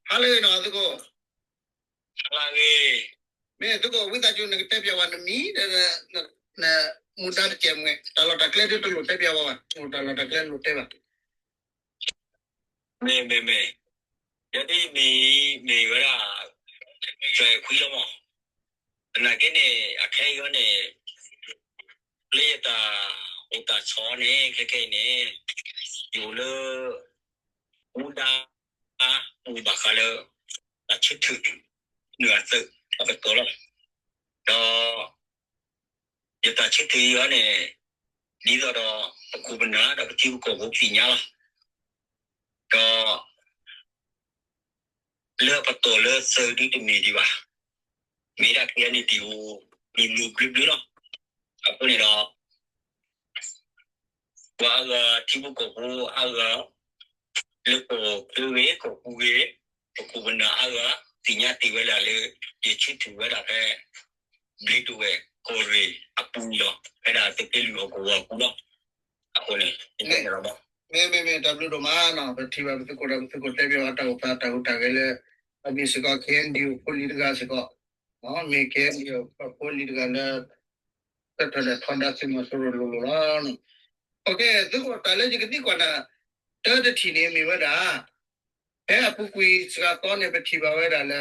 ဟါလၢအဂ့ၤနီၤ သုးခိၣ်, ဟါလၢအဂ့ၤ, မ့ၢ်သုးခိၣ် ဝံသးစူၤ နကတဲပၠးဝဲနမံၤဒီး နမူဒါတကဲးမ့ၢ် တၢ်လီၢ်တၢ်ကျဲဒ်တလိၣ်တဲပၠးဝဲဘၣ်, တၢ်လီၢ်တၢ်ကျဲလိၣ်တဲဘၣ်. မ့ၢ်မ့ၢ်မ့ၢ်, ယဲဒၣ်မံၤမ့ၢ်ဝဲဒၣ် ကၠီၤအဲၣ်ခွံလီၤမး, သနာ်က့န့ၣ် အခဲအံၤန့ၣ် လၢယတၢ်အိၣ်တၢ်ဆိးန့ၣ် ခဲခဲအံၤန့ၣ် ယအိၣ်လၢ မူဒါ ပူၤဘၣ်ဃးလၢ တၢ်ဆၢထၢၣ် နုာ်အသုးအကတီၢ်လီၤ. ဒီး ယတၢ်ဆၢထၢၣ်အံၤန့ၣ် ဒ်သိးဒီး ပခိၣ်ပနၢ်ဒီးပထံပကီၢ်ဖိသ့ၣ်ညါလီၤ. ဒီး လၢပတီၢ်လၢသုးဒ်တမ့ၢ်ဒံးဘၣ်, မ့ၢ်ဒၣ် KNDO လိၤလိၤဘျၢဘျၢလီၤ. အဃိန့ၣ်ဒီး ပှၤအါဂၤထံဖိကီၢ်ဖိအါဂၤ လၢကီၢ်ချၢဂ့ၤ ကီၢ်ပူၤဂ့ၤ ပခိၣ်ပနၢ်အါဂၤ သ့ၣ်ညါတ့ၢ်ဝဲဒၣ်လၢ ယဆၢထၢၣ်ဝဲဒၣ်ဖဲ ဘျ့ဒဝဲၢ်ကီၢ်ရ့ၣ်အပူၤန့ၣ်လီၤ. ဖဲဒၣ်သုးက့လွံၢ်ဟီၣ်ကဝီၤအပူၤလီၤ. အဃိန့ၣ် မ့ၢ်မ့ၢ် တၢ်ဘျုးဒိၣ်မးနီၤ, ပထံၣ်ဘၣ်ပသုးခိၣ်ဒီး ပသုးခိၣ်တဲဘၣ်ဝဲတၢ်အိၣ်သးတၢ်ဟူးတၢ်ဂဲၤလၢ အမ့ၢ်စ့ၢ်ကီး KNDO ဖိလံၤတဂၤစ့ၢ်ကီး, မ့ၢ် KNDO ဖိလံၤတဂၤလၢ တၢ်ထီၣ်ဒၣ်ထီဒါသုးမီၤစိရိၤလိၤလိၤလီၤ. သုးခိၣ် တၢ်လၢယကသံကွၢ်နၤ တၢတထံၣ်န့ၣ်မ့ၢ်ဝဲဒၣ် ဖဲအပူၤကွံာ်စှၤသီန့ၣ် ပထံၣ်ဘၣ်ဝဲဒၣ်လၢ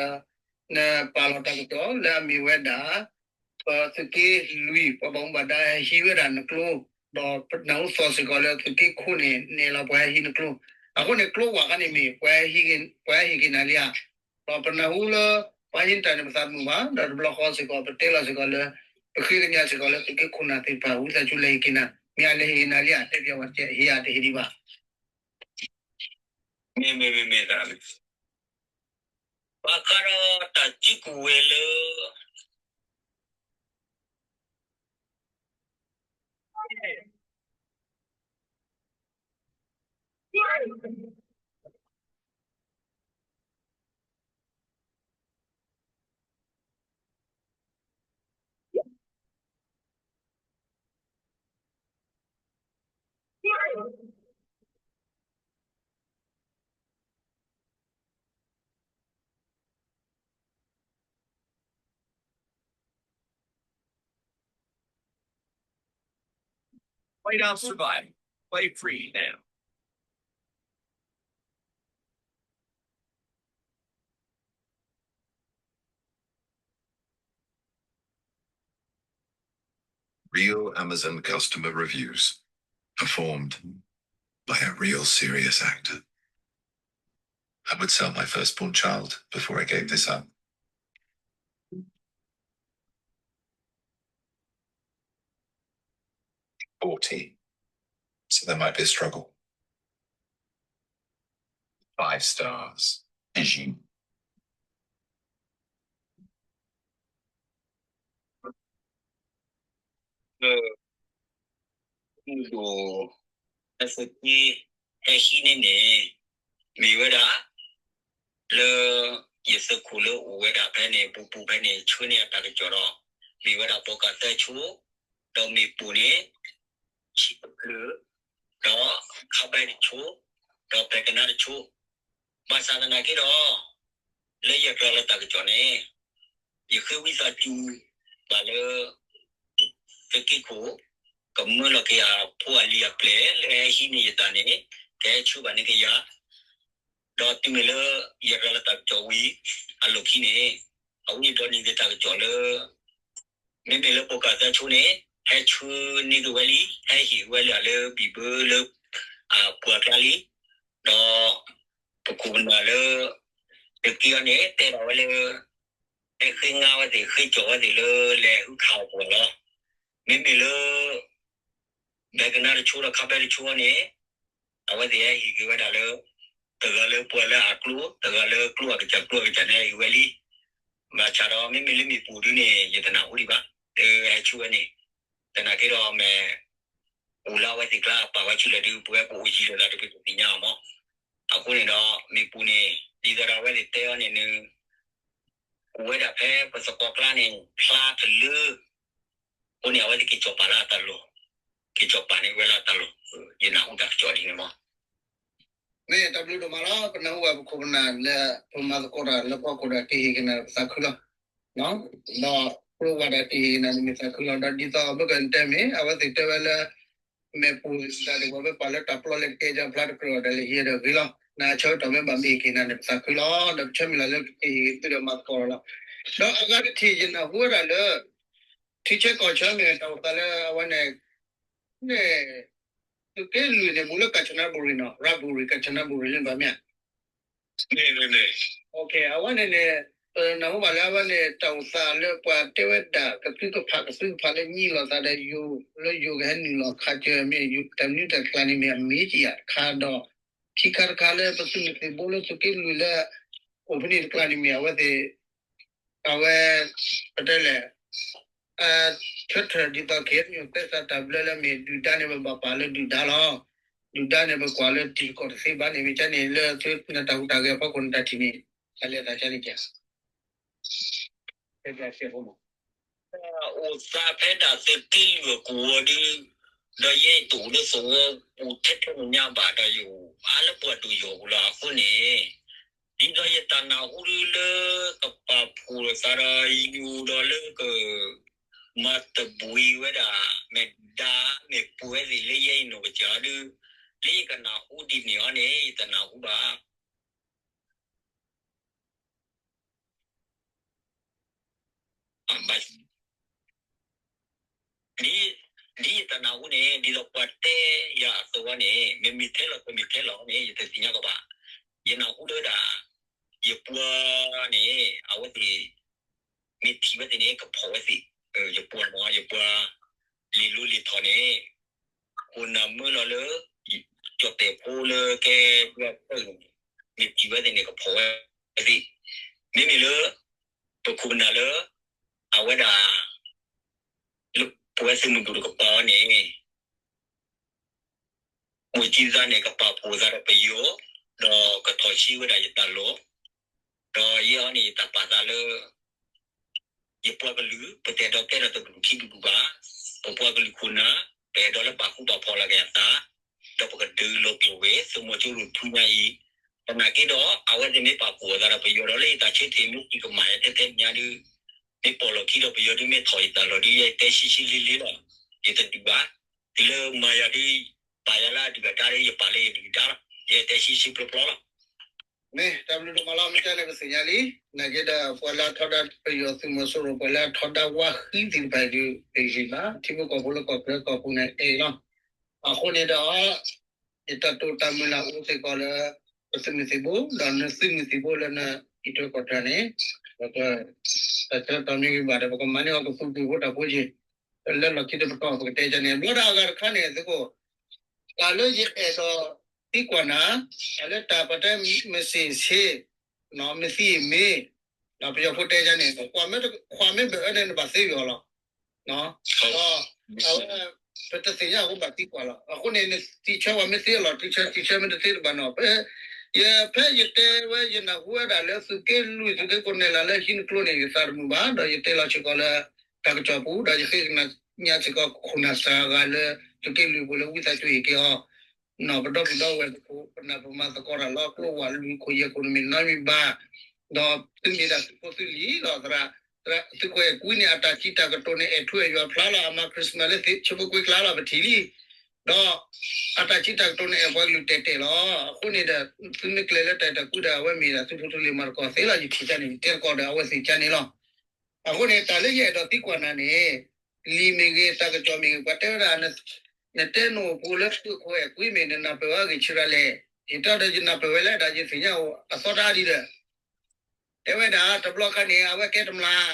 နပာ်လီၤတၢ်ကစီၣ်လၢအမ့ၢ်ဝဲဒၣ် ပသုးက့လွံၢ် ပှၤဘၣ်မူဘၣ်ဒါဟံးဝဲဒၣ်နကျိ, ဒီးပနၢ်ဟူသီၣ်စ့ၢ်ကီးလၢသုးက့ခိၣ်န့ၣ် နဲၣ်လီၤပှၤဟံးနကျိ, အဃိန့ၣ် ကျိဝဲခါန့ၣ်မ့ၢ် ပှၤဟံးက့ၤနၤလံဧါ. ဒီးပနၢ်ဟူလၢ ပှၤဟံးနတၢ်န့ၣ် ပသးမုာ်ဘၣ်, ဒီးတဘျီဃီစ့ၢ်ကီး ပတဲလီၤစ့ၢ်ကီးလၢ ပဃ့ကညးစ့ၢ်ကီးလၢသုးက့ခိၣ်နၢ်သ့ၣ်တဖၣ် ဝံသးစူၤလဲၤဟ့ၣ်က့ၤနၤ, မ့ၢ်အလဲၤဟ့ၣ်နၤလံဧါ, တဲပၠးဝဲတကဲး ဟ့ၣ်ဧါတဟ့ၣ်ဒံးဘၣ်. မ့ၢ်မ့ၢ်မ့ၢ်မ့ၢ်သရၣ်, ဘၣ်ဃးဒီးတၢ်စုကဝဲၤလၢ Play now, survive. Play free now. Real Amazon customer reviews. Performed by a real serious actor. I would sell my firstborn child before I gave this up. Fourteen. So there might be a struggle. Five stars. As you. ဒိၣ် ဟဲဟံးန့ၢ်န့ၣ် မ့ၢ်ဝဲဒၣ် လၢ ယသုးခိၣ်လၢအိၣ်ဝဲဒၣ်ဖဲန့ၣ် ပူၤပူၤဖဲန့ၣ် ဆှၢန့ၢ်အတၢ်ကစီၣ်ဒီး မ့ၢ်ဝဲဒၣ်ပီကၤသၢဆိ ဒီးမ့ၣ်ပိၢ်န့ၣ် ဆံးတဖျၢၣ် ဒီးခါဘဲတဆိ ဒီးပဲကနါတဆိ ဘၣ်ဆၣ်သနာ်က့ဒီး လၢယတြီလၢတၢ်ကစီၣ်န့ၣ် ယဃ့ဝံသးစူၤဘၣ်လၢ သုးက့ခိၣ် ကမၢလီၤက့ၤအဖိအလံၤအပျဲၢ်လၢဟဲဟံးန့ၢ်ယတၢ်န့ၣ် ကဟဲဆှၢဘၣ်န့ၢ်က့ၤယၤ ဒီးတုၤမ့ၢ်လၢ ယတြီလၢတၢ်ကစီၣ်ဝံၤ အလီၢ်ခံန့ၣ် အဝဲဒိးန့ၢ်က့ၤတၢ်ကစီၣ်လၢ မ့မ့ၢ်လၢပီကၤသၢဆိန့ၣ် ဟဲဆှၢန့ၢ်က့ၤဝဲလံ ဟဲဟ့ၣ်ဝဲလၢအလၢဘံၣ်ဘၢလၢ အပှၤကျါလံ ဒီး ပခိၣ်ပနၢ်လၢ သုးက့အီၤန့ၣ် တဲဒၣ်ဝဲလၢ ဟဲဃ့ငါဝဲသ့ၣ် ဃ့ကၠီၣ်ဝဲသ့ၣ်လၢ လဲၤဟုခးအီၤပှၤလီၤ. မ့မ့ၢ်လၢ ပဲကနါတဆိဒီးခါဘဲတဆိန့ၣ် အဝဲသ့ၣ်ဟဲဟ့ၣ်က့ၤဝဲဒၣ်လၢ တဂၤလၢပှၤလၢအကျိ တဂၤလၢကျိအကစၢ်ကျိအကစၢ်န့ၣ်ဟဲဟ့ၣ်ဝဲလံ. ဘၣ်ဆၣ်ဒီးမ့မ့ၢ်လၢမ့ၣ်ပိၢ်ဒုန့ၣ် ယတနၢ်ဟူဒံးဘၣ် လၢဟဲဆှၢဝဲန့ၣ် သနာ်က့ဒီးမ့ၢ် အိၣ်လၢအဝဲသ့ၣ်ကျါအပာ်ဝဲဆူလဲၣ်ဒုး ပဝဲပအိၣ်ယံၤလိာ်သးတပ့ၤပသ့ၣ်ညါအီၤမး. အဃိန့ၣ်ဒီး မ့ၣ်ပိၢ်န့ၣ် ဒ်သိးဒီးအဝဲသ့ၣ်တဲအီၤန့ၣ် န အိၣ်ဝဲဒၣ်ဖဲပသကိးကျါန့ၣ် ဖျါတလၢ အဃိန့ၣ် အဝဲသ့ၣ်က့ၤကၠီၣ်ပာ်လၢအတၢ်လီၢ်, က့ၤကၠီၣ်ပာ်န့ၢ်ဝဲလၢအတၢ်လီၢ်, ယနၢ်ဟူတၢ်ကစီၣ်ဒ်န့ၣ်မး. မ့ၢ်တၢ်ဘျုးဒိၣ်မးလီၤ. ပနၢ်ဟူဘၣ်ပခိၣ်ပနၢ်လၢ ပမၤသကိးတၢ်လၢဖီခိၣ်ဒီး တဟ့ၣ်က့ၤနၤဒီးပသးခုလီၤ. ဒီးကျိဝဲဒၣ်တဟ့ၣ်က့ၤနၤန့ၣ်မ့ၢ်သးခုလီၤ. ဒီးဒ်သိးအဘၢၣ်စၢၤတဲမ့ၢ် အဝဲသ့ၣ်တဲဝဲလၢ မ့ၣ်ပိၢ်တၢ်ဒ်သိး ပပာ်လၢတၢ်ပျီလဲၣ်တကဲ ကၠီဖျါတကြၢးအီၤဒီး လဲၤဟံးဒီးဂ့ၤလီၤ. နဆၢကတီၢ်မ့ၢ်ဘၣ်မ့ၢ်ဟ့ၣ်က့ၤနၤန့ၣ် ပသးခုလီၤ. ဒီးပဆၢမုၢ်လၢ်လၢကဟ့ၣ်က့ၤသုဒီးမၤသကိးလီၤ. ဒီးအဂၤတထံၣ်ယနၢ်ဟူဝဲဒၣ်လၢ ထံဆၢကီၢ်ဆၢမ့ၢ်ဂ့ၤ တၢ်အိၣ်သးလၢအဝဲန့ၣ် န့ၣ် သုးက့လွံၢ်န့ၣ် ဘူးလၢ ကၣ်စနဘူရံၤနီၤ ရၤဘူရံၤ ကၣ်စနဘူရံၤလၢဘၣ်မ့ၢ်ဧါ. အဝဲန့ၣ်န့ၣ် ပနၢ်ဟူဘၣ်လၢအဝဲန့ၣ် တၢ်အိၣ်သးလၢပှၤတဲဝဲဒၣ် ကသုကဖး ကသုကဖးလၢ ညံလိာ်သးဒီးယိၤ လၢယိၤကဟဲနုာ်လီၤခးစၢၤမ့ၢ် တၢ်မနုၤတၢ်ကျါန့ၣ်မ့ၢ် အမ့ၢ်ကယၤတခါဒီး ခံခါတခါလၢပသုးမုၢ်သံၣ်ဘိလၢသုးက့လွံၢ်လၢ အိၣ်ဖဲန့ၣ်တကျါန့ၣ်မ့ၢ် အဝဲသ့ၣ် အဝဲ ပတဲလဲၣ် ဆၢထၢၣ်ဒ်သိး ခ့ၣ်အဲၣ်ယူၣ် သဲစးတၢ်ဘျၢလၢမ့ၢ်ဒုၣ်ဒါန့ၣ် ပဘၣ်ပာ်လၢဒုၣ်ဒါလီၤ. ဒုၣ်ဒါန့ၣ်ပကွၢ်လၢတံၤသကိးတသ့ဘၣ်န့ၣ် မ့ၢ်ကန့ၣ်လၢသုနတၢ်ဟူးတၢ်ဂဲၤအဖီခိၣ်နတၢ်ထံၣ်န့ၣ် တၢ်လဲၤသးကန့ၣ်က အိၣ်သးဖဲဒၣ်သုးက့လွံၢ်အကဝီၤဒီး ဒီးယဲအံၤတအိၣ်လၢသဝီပူၤထဲထဲညါဘၣ်ဒီး ယအိၣ်အါလၢပှၤဒိၣ်ယိာ်ပူၤလီၤ. အဃိန့ၣ် ဒ်သိးယတၢ်နၢ်ဟူဒ်လၢ ကပာ်ဖှိၣ်လိာ်သးဒီးယိၤဒီးလၢက မၤတဘှံးဝဲဒၣ် မ့ၢ်ဒါမ့ၢ်ပှဲၤသ့ၣ်လၢယဲအံၤနီၢ်ကစၢ်ဒုး လၢယကနၢ်ဟူဒ်န့ၣ်အီၤန့ၣ် ယတနၢ်ဟူဘၣ်. ဒ်ယတၢ်နၢ်ဟူန့ၣ် ဒ်သိးပှၤတဲယၤအသိးအီၤန့ၣ် မ့ၢ်မ့ၢ်ထဲလီၤ တမ့ၢ်ထဲလီၤန့ၣ် ယတသ့ၣ်ညါကီးဘၣ်. ယနၢ်ဟူလၢဒၣ် ယပှၤန့ၣ် အဝဲသ့ၣ် မ့ၢ်ထံၣ်ဝဲသ့ၣ်န့ၣ် ကဖီၣ်ဝဲသ့ၣ်, ယပှၤနီၤ ယပှၤ လံာ်လိလံာ်ထီၣ်န့ၣ် ခိၣ်နၢ်မၢလီၤလၢ ကၠီၣ်တဲၣ်ဖိလၢကဲဒွဲၣ်ဖၢၣ်န့ၣ် မ့ၢ်ထံၣ်ဝဲသ့ၣ်န့ၣ် ကဖီၣ်ဝဲသ့ၣ်, မ့မ့ၢ်လၢ ပခိၣ်ပနၢ်လၢ အဝဲဒၣ် လၢပဝဲသုးမုၢ်ဒိၣ်တကပၤအီၤန့ၣ် မုၢ်ကံသးန့ၣ် ကပာ်ဖှိၣ်သးဒီးပယီၤ, ဒီးကထီၣ်ဆံးဝဲဒၣ်ယတၢ်လီၢ်, ဒီးယဲအီၤန့ၣ် ယတၢ်ပာ်သးလၢ ယပှၤကလုာ် ပတအဲၣ်ဒိးကဲထီၣ်တဒူၣ်ခံဒူၣ်ဒူၣ်ဘၣ်, ပပှၤကလုာ်ခိၣ်နၢ် ပအဲၣ်ဒိးလၢပာ်ဃူပာ်ဖိးလၢကယၤသး, ဒီးပကဒုးလီၤပှီၢ်ဝဲ သုးမီၤစိရိၤဖုညါအံၤ, သနာ်က့ဒီး အဝဲသ့ၣ်မ့ၢ်ပာ်ဖှိၣ်အသးဒီးပယီၤဒီးလၢယတၢ်ဆၢထံၣ်မ့ၢ်ကံၣ်ကမၣ်ယဲတဲထဲညါဒုး, မ့ၢ်ပိာ်လီၢ်ခံဒီးပယီၤဒုးမ့ၢ်ထီၣ်ယတၢ်လီၢ်ဒုး ယတဲဆံးဆံးလ့လ့လီၤ, ယတဒုးဘၣ်, တုၤလၢမၤယၤဒုး ပာ်ယၤလၢအဒုၣ်အဒါဒီး ယပာ်လၢယဒုၣ်ဒါလီၤ, ယတဲဆံးဆံးပျီပျီလီၤ. မ့ၢ်တၢ်ဘျုးဒိၣ်မးလီၤ မ့ၢ်တဲန့ၣ်ပသ့ၣ်ညါလံ, နာ်က့ဒီးပှၤလၢအထီဒါပယီၤသုးမီၤစိရိၤ ပှၤလၢအထီဒါဝါဃံသ့ၣ်တဖၣ်အံၤဒုး တယံာ်ဘၣ်, ထံဖိကီၢ်ဖိလၢကီၢ်ချၢကီၢ်ပူၤန့ၣ်အဲၣ်လီၤ. အဃိန့ၣ်ဒီး ယတၢ်တိာ်တၢ်မုၢ်လၢ်အိၣ်စ့ၢ်ကီးလၢ ပသုးမုၢ်သံၣ်ဘိ ဒီးနသုးမုၢ်သံၣ်ဘိလၢနဟံၣ်ထွဲကီၢ်ထွဲန့ၣ် ပ တၢ်ဆၢကတီၢ်မ့ၢ်ဂ့ၤဘၣ်ဒီး ပကမၤန့ၢ်အီၤကသူၣ်ပူၤဖိတၢ်ဖိက့ၤ, လၢလီၢ်ခံတပတီၢ် ပကတဲဒ်န့ၣ် ဘျီဒၣ်အဂၤတခါန့ၣ် သုးခိၣ် တၢ်လၢယအဲၣ်ဒိးသံကွၢ်နၤ, တၢ်လၢတၢ်ပတဲ မ့ၢ်စ့ၢ်စ့ၢ်, မ့ၢ်သံအမ့ၢ်, ဒီးပယီၤဖိတဲဒ်န့ၣ် ပှၤမ့ၢ်တခွါမ့ၢ်ဘၣ်အၢန့ၣ် နဘၣ်သ့ယွၤလီၤ. ဒီး အဝဲ ပတသ့ၣ်ညါအဃိဘၣ်သံကွၢ်လီၤ. အဃိန့ၣ် နသံဆၢဝဲမ့ၢ်သ့လီၤ, သံဆၢသံဆၢမ့ၢ်တသ့တဘၣ်နီၤ, ဖဲ ယ ဖဲယတဲဝဲ ယနၢ်ဟူဝဲဒၣ်လၢသုးက့လွံၢ် သုးက့ကိးနဲၣ်လးလၢဟံးနကျိန့ၣ် ယသးတမုာ်ဘၣ်, ဒီးယတဲလီၤစ့ၢ်ကီးလၢ တၢ်ကစီၣ်ပူၤ ဒီးယဃ့ကညးစ့ၢ်ကီးခိၣ်နၢ်စှၤဂၤလၢ သုးက့လွံၢ်ပူၤလၢဝံသးစူၤဟ့ၣ်က့ၤအီၤ ပဒီပုၢ်ဒီဝဲၢ် ပခိၣ်ပနၢ် ပမၤသကိးတၢ်လၢကျိဝဲလွံၢ်ခိၣ်ယဲၢ်ခိၣ်န့ၣ်မ့ၢ်နီတမံၤဘၣ်, ဒီးသုမ့ၢ်ဒၣ်သုးဖိသုးလံၤလီၤ, သရၣ် သုးခိၣ်အဲၣ်ကွံန့ၣ် အတၢ်စံးတၢ်ကတိၤန့ၣ် အဲၣ်ထူအဲၣ်ယွၤဖျါလီၤ, အမၤ Christmas လၢသ့ၣ်ဆၢဖိကွ့ကျါလီၤ ပထံၣ်လံ, ဒီး အတၢ်စံးတၢ်ကတိၤန့ၣ် အဲၣ်ပှၤကလုာ်တဲာ်တဲာ်လီၤ. အဃိန့ၣ်ဒီး သုမ့ၢ်ကျဲၤလၢတၢ်အဲၣ်တၢ်ကွံဒီး အဝဲမ့ၢ်ဒၣ်သုးဖိသုးလံၤမၤသကိးသ့လီၤ, ယထံၣ်ကန့ၣ် ယတဲသကိးဒီး အဝဲသ့ၣ်ကန့ၣ်လီၤ. အဃိန့ၣ် တၢ်လၢယအဲၣ်ဒိးသံကွၢ်နၤန့ၣ် လံာ်မ့ၢ်ဂ့ၤ တၢ်ကစီၣ်မ့ၢ်ဂ့ၤ ပှၤတဲဝဲဒၣ် နတဲနအိၣ်ပူၤလၢသုးခိၣ်အဲၣ်ကွံမ့ၢ် နနၢ်ပၢၢ်ဝဲအဂ့ၢ်ဆံးရၤလဲၣ်, ယတဲဒီးယနၢ်ပၢၢ်ဝဲလၢဒၣ်ယသ့ၣ်ညါအီၤအသီတၢ်ဒ်ဒီး တဲဝဲဒၣ်တဘျီခါန့ၣ် အဝဲကဲတမျး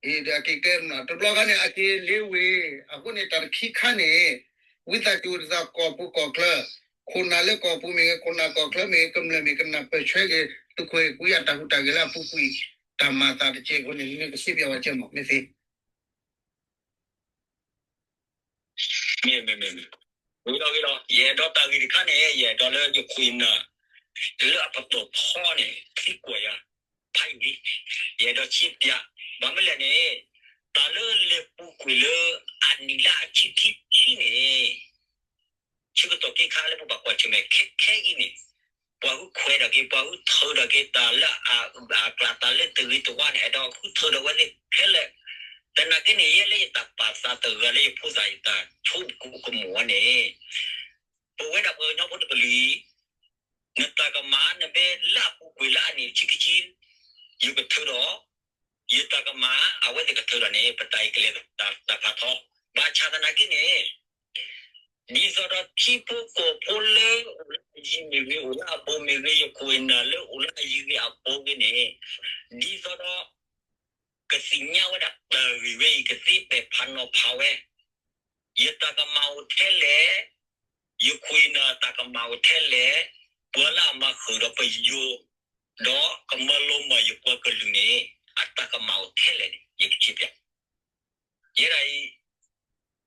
ဒီးအက့ၤကဲတမျး တဘျီခါန့ၣ် အက့ၤလ့ဝ့ၢ်, အဃိန့ၣ် တၢ်တခံခါန့ၣ် ဝံသးစူၤဒ်သိးကီၢ်ပူၤကီၢ်ချၢ ခိၣ်နၢ်လၢကီၢ်ပူၤမ့ၢ်ဂ့ၤ ခိၣ်နၢ်ကီၢ်ချၢမ့ၢ်ဂ့ၤ ကမျၢၢ်မ့ၢ်ဂ့ၤ ကနၢ်ပၢၢ်ဆှၢက့ၤ သုးခိၣ်အဲၣ်ကွံအတၢ်ဟူးတၢ်ဂဲၤလၢအပူၤကွံာ် တၢ်မၤသးတကဲးဖိန့ၣ် မ့ၢ်ကစံးဘၣ်ဝဲကဲမး မ့ၢ်သ့ မ့ၢ် မ့ၢ် မ့ၢ် ဂ့ၤလီၤ ဂ့ၤလီၤ, ယအဲၣ်ဒိးတၢ်ဂ့ၢ်တခါန့ၣ် ယအဲၣ်ဒိးလၢယခိၣ်ယနၢ် လၢအပတီၢ်ထီန့ၣ် သံကွၢ်ယၤ ဖးအံၤလံ, ယအဲၣ်ဒိးဆံးပျး, ဘၣ်မနုၤလဲၣ်န့ၣ် တၢ်လၢလဲၤပူၤကွံာ်လၢအနံၣ်လၢအဆံခံဆံန့ၣ် ဆၢကတီၢ်က့ၤခါလၢပဘၣ်ကွၢ်ဆၢၣ်မဲာ် ပှၤကညီဖိသ့ၣ်တဖၣ်န့ၣ် ခဲခဲအံၤန့ၣ် ပှၤဟုၣ်ခွဲးဒီးက့ၤ ပှၤဟုၣ်ထၢဒီးက့ၤ တၢ်လၢအအုၣ်အကျၢ် တၢ်လၢတဂ့ၤတဝါန့ၣ် အဲၣ်ဒိးဟုၣ်ထၢဒီးဝဲသ့ၣ်ခဲလၢာ်. သနာ်က့န့ၣ် ယဲလၢယတၢ်ပာ်သးတဂၤလၢယဖိသၣ်ယတၢ်ဆိကမိၣ်ဝဲန့ၣ် ပဝဲဒၣ်ပှၤကညီဖိတကလုာ်အံၤ နတၢ်ကမၣ်နမ့ၢ်လၢအပူၤကွံာ်လၢအနံၣ်ဆံခံဆံ ယကထုးဒီး ယတၢ်ကမၣ် အဝဲသ့ၣ်ကထုးဒီးန့ၣ် ပတၢ်အံၤကလဲၤတၢ်ဖးထီ ဘၣ်ဆၣ်သနာ်က့န့ၣ် ဒ်သိးဒီးထံဖိကီၢ်ဖိလၢအိၣ်လၢအယံၤမ့ၢ်ဂ့ၤ အိၣ်လၢအဘူးမ့ၢ်ဂ့ၤ ယခိၣ်ယနၢ်လၢအိၣ်လၢအယံၤဂ့ၤအဘူးဂ့ၤန့ၣ် ဒ်သိးဒီး ကသ့ၣ်ညါဝဲဒၣ်တၢ်ဂ့ၢ်ဝဲအံၤ ကသ့ပဲာ်ဖးနီၤဖးဝဲ ယတၢ်ကမၣ်အိၣ်ထဲလဲၣ်, ယခိၣ်ယနၢ်တၢ်ကမၣ်အိၣ်ထဲလဲၣ်, ပှၤလၢအမၤဃုာ်ဒီးပယီၤ ဒီးကမၤလီၤမၢ်ယပှၤကလုာ်န့ၣ် အတၢ်ကမၣ်အိၣ်ထဲလဲၣ်န့ၣ် ယကစံးပျး. ယဲဒၣ်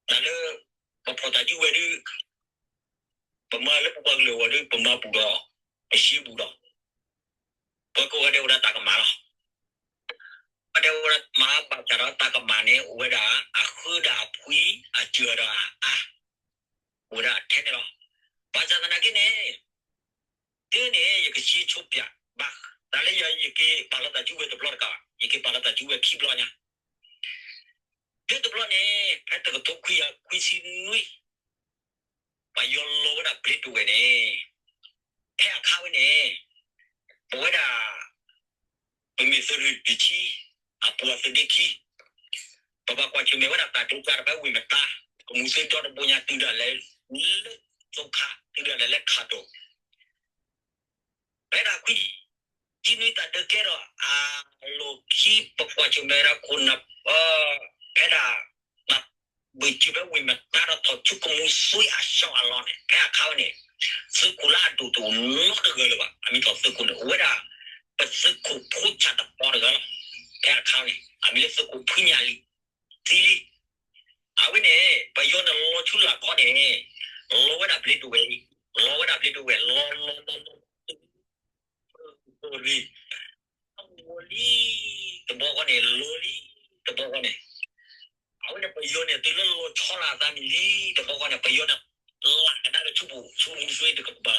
အံၤ တၢ်လၢ ပဖီၣ်တၢ်စုဝဲၤဒုး ပမၤလၢပပှၤကလုာ်အဂီၢ်ဒီး ပမၤဘူးဒီး ပစံးဘူးဒီး ပှၤကိးဂၤဒဲးအိၣ်ဒီးတၢ်ကမၣ်လီၤ. ပှၤကိးဂၤဒဲးအိၣ်ဒီးတၢ်ကမၣ်ဘၣ်ဆၣ်ဒီး တၢ်ကမၣ်န့ၣ် အိၣ်ဝဲဒၣ် အဃၢဒီးအဖှံ အစၢၤဒီးအအါ အိၣ်ဝဲဒၣ်ထဲန့ၣ်လီၤ. ဘၣ်ဆၣ်သနာ်က့န့ၣ် တုၤန့ၣ် ယကစံးဆိပျးဘၣ် တၢ်လၢယၤ ယက့ၤပာ်လီၤတၢ်စုဝဲၤတဘျီတကးဘၣ်, ယက့ၤပာ်လီၤတၢ်စုဝဲၤခံဘျီညါ တုၤတဘျီန့ၣ် ဖဲတကထိခွံကယၤခွံဆံနွံ ပယီၤလီၤဝဲဒၣ်ဘျ့ဒိၣ်ဝဲၢ်န့ၣ် ဖဲအခါဝဲန့ၣ် ပဝဲဒၣ် ပမ့ၢ်သုးရ့ၣ်တဆံ အပူၤအသုးဒ့ခံ ပဘၣ်ကွၢ်ဆၢၣ်မဲာ်ဝဲဒၣ်တၢ်ဒုးကါတဖဲဝ့ၢ်မတါ ကမူၤသ့ဒီတဘိညါ တုၤဒၣ်လဲာ်လၢ သုးခး တုၤဒၣ်လဲာ်လၢခးဒိၣ် ဖဲဒၣ်ခွံ ဆံနွံတၢ်ဒုးကဲထီၣ်အလီၢ်ခံ ပကွၢ်ဆၢၣ်မဲာ်ဝဲဒၣ်ခိၣ်နၢ် ဖဲဒၣ် တၢ်ဘၢၣ်စၢၤဖဲဝ့ၢ်မတါဒီးထီၣ်ဆူကမူၤသွံအဆှီအလီၢ်န့ၣ် ဖဲအခါဝဲန့ၣ် သုးခိၣ်လၢအဒိၣ်တအိၣ်နီတဂၤလၢၤဘၣ်. အမ့ၢ်ထီၣ်သုးခိၣ်န့ၣ် အိၣ်ဝဲဒၣ် ပသုးခိၣ်ဖိဆၣ်တပီၤတဂၤလီၤ. ဖဲအခါန့ၣ် အမံၤလၢသုးခိၣ်ဖုညၣ်လံၤ သံလံ အဝဲန့ၣ် ပယီၤန့ၣ်လီၤဆူလာ်ခီန့ၣ် လီၤဝဲဒၣ်ဘျ့ဒိၣ်ဝဲၢ်လံ, လီၤဝဲဒၣ်ဘျ့ဒိၣ်ဝဲၢ် လီၤလီၤလီၤလီၤ လီၤ လီၤလံ တဘျီဃီန့ၣ် လီၤလံ တဘျီဃီန့ၣ် အဝဲန့ၣ်ပယီၤန့ၣ် တုၤလၢလီၤဆီလီၤအသးန့ၣ်လံ တဘျီဃီန့ၣ် ပယီၤန့ၣ် လၢကဒါလၢဆူပူၤ ဆူမူၤသွံတကပၤ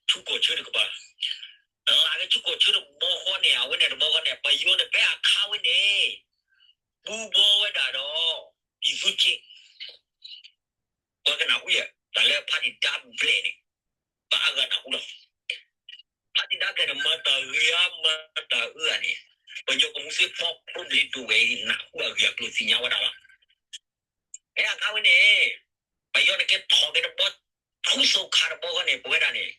ဆူကီၢ်ဆၢတကပၤ လၢကဆူကီၢ်ဆၢတဘျီဃီန့ၣ် အဝဲန့ၣ်တဘျီဃီန့ၣ် ပယီၤန့ၣ်ဖဲအခါဝဲန့ၣ် ပူၤဘီဝဲဒၣ်ဒီး ပြည်သူ့စစ် ပှၤကနၢ်ဟူယဲ တၢ်လၢဖါတံၢ်ဒါဘျဲၣ်န့ၣ် ပှၤအါဂၤနၢ်ဟူလီၤ. ဖါတံၢ်ဒါဘျဲၣ်န့ၣ် မၤတၢ်ဂ့ၤဧါ မၤတၢ်အၢဧါန့ၣ် ပယီၤကမူၤသ့ဖီခိၣ်ဘျ့ဒိၣ်ဝဲၢ်အံၤ နၢ်ဟူအဂ့ၢ်အကျိၤသ့ၣ်ညါဝဲဒၣ်လီၤ. ဖဲအခါဝဲန့ၣ် ပယီၤန့ၣ်ကဲထီၣ်က့ၤတဘျီ ဆူသုးခးတဘျီဃီန့ၣ် ပဝဲဒၣ်န့ၣ်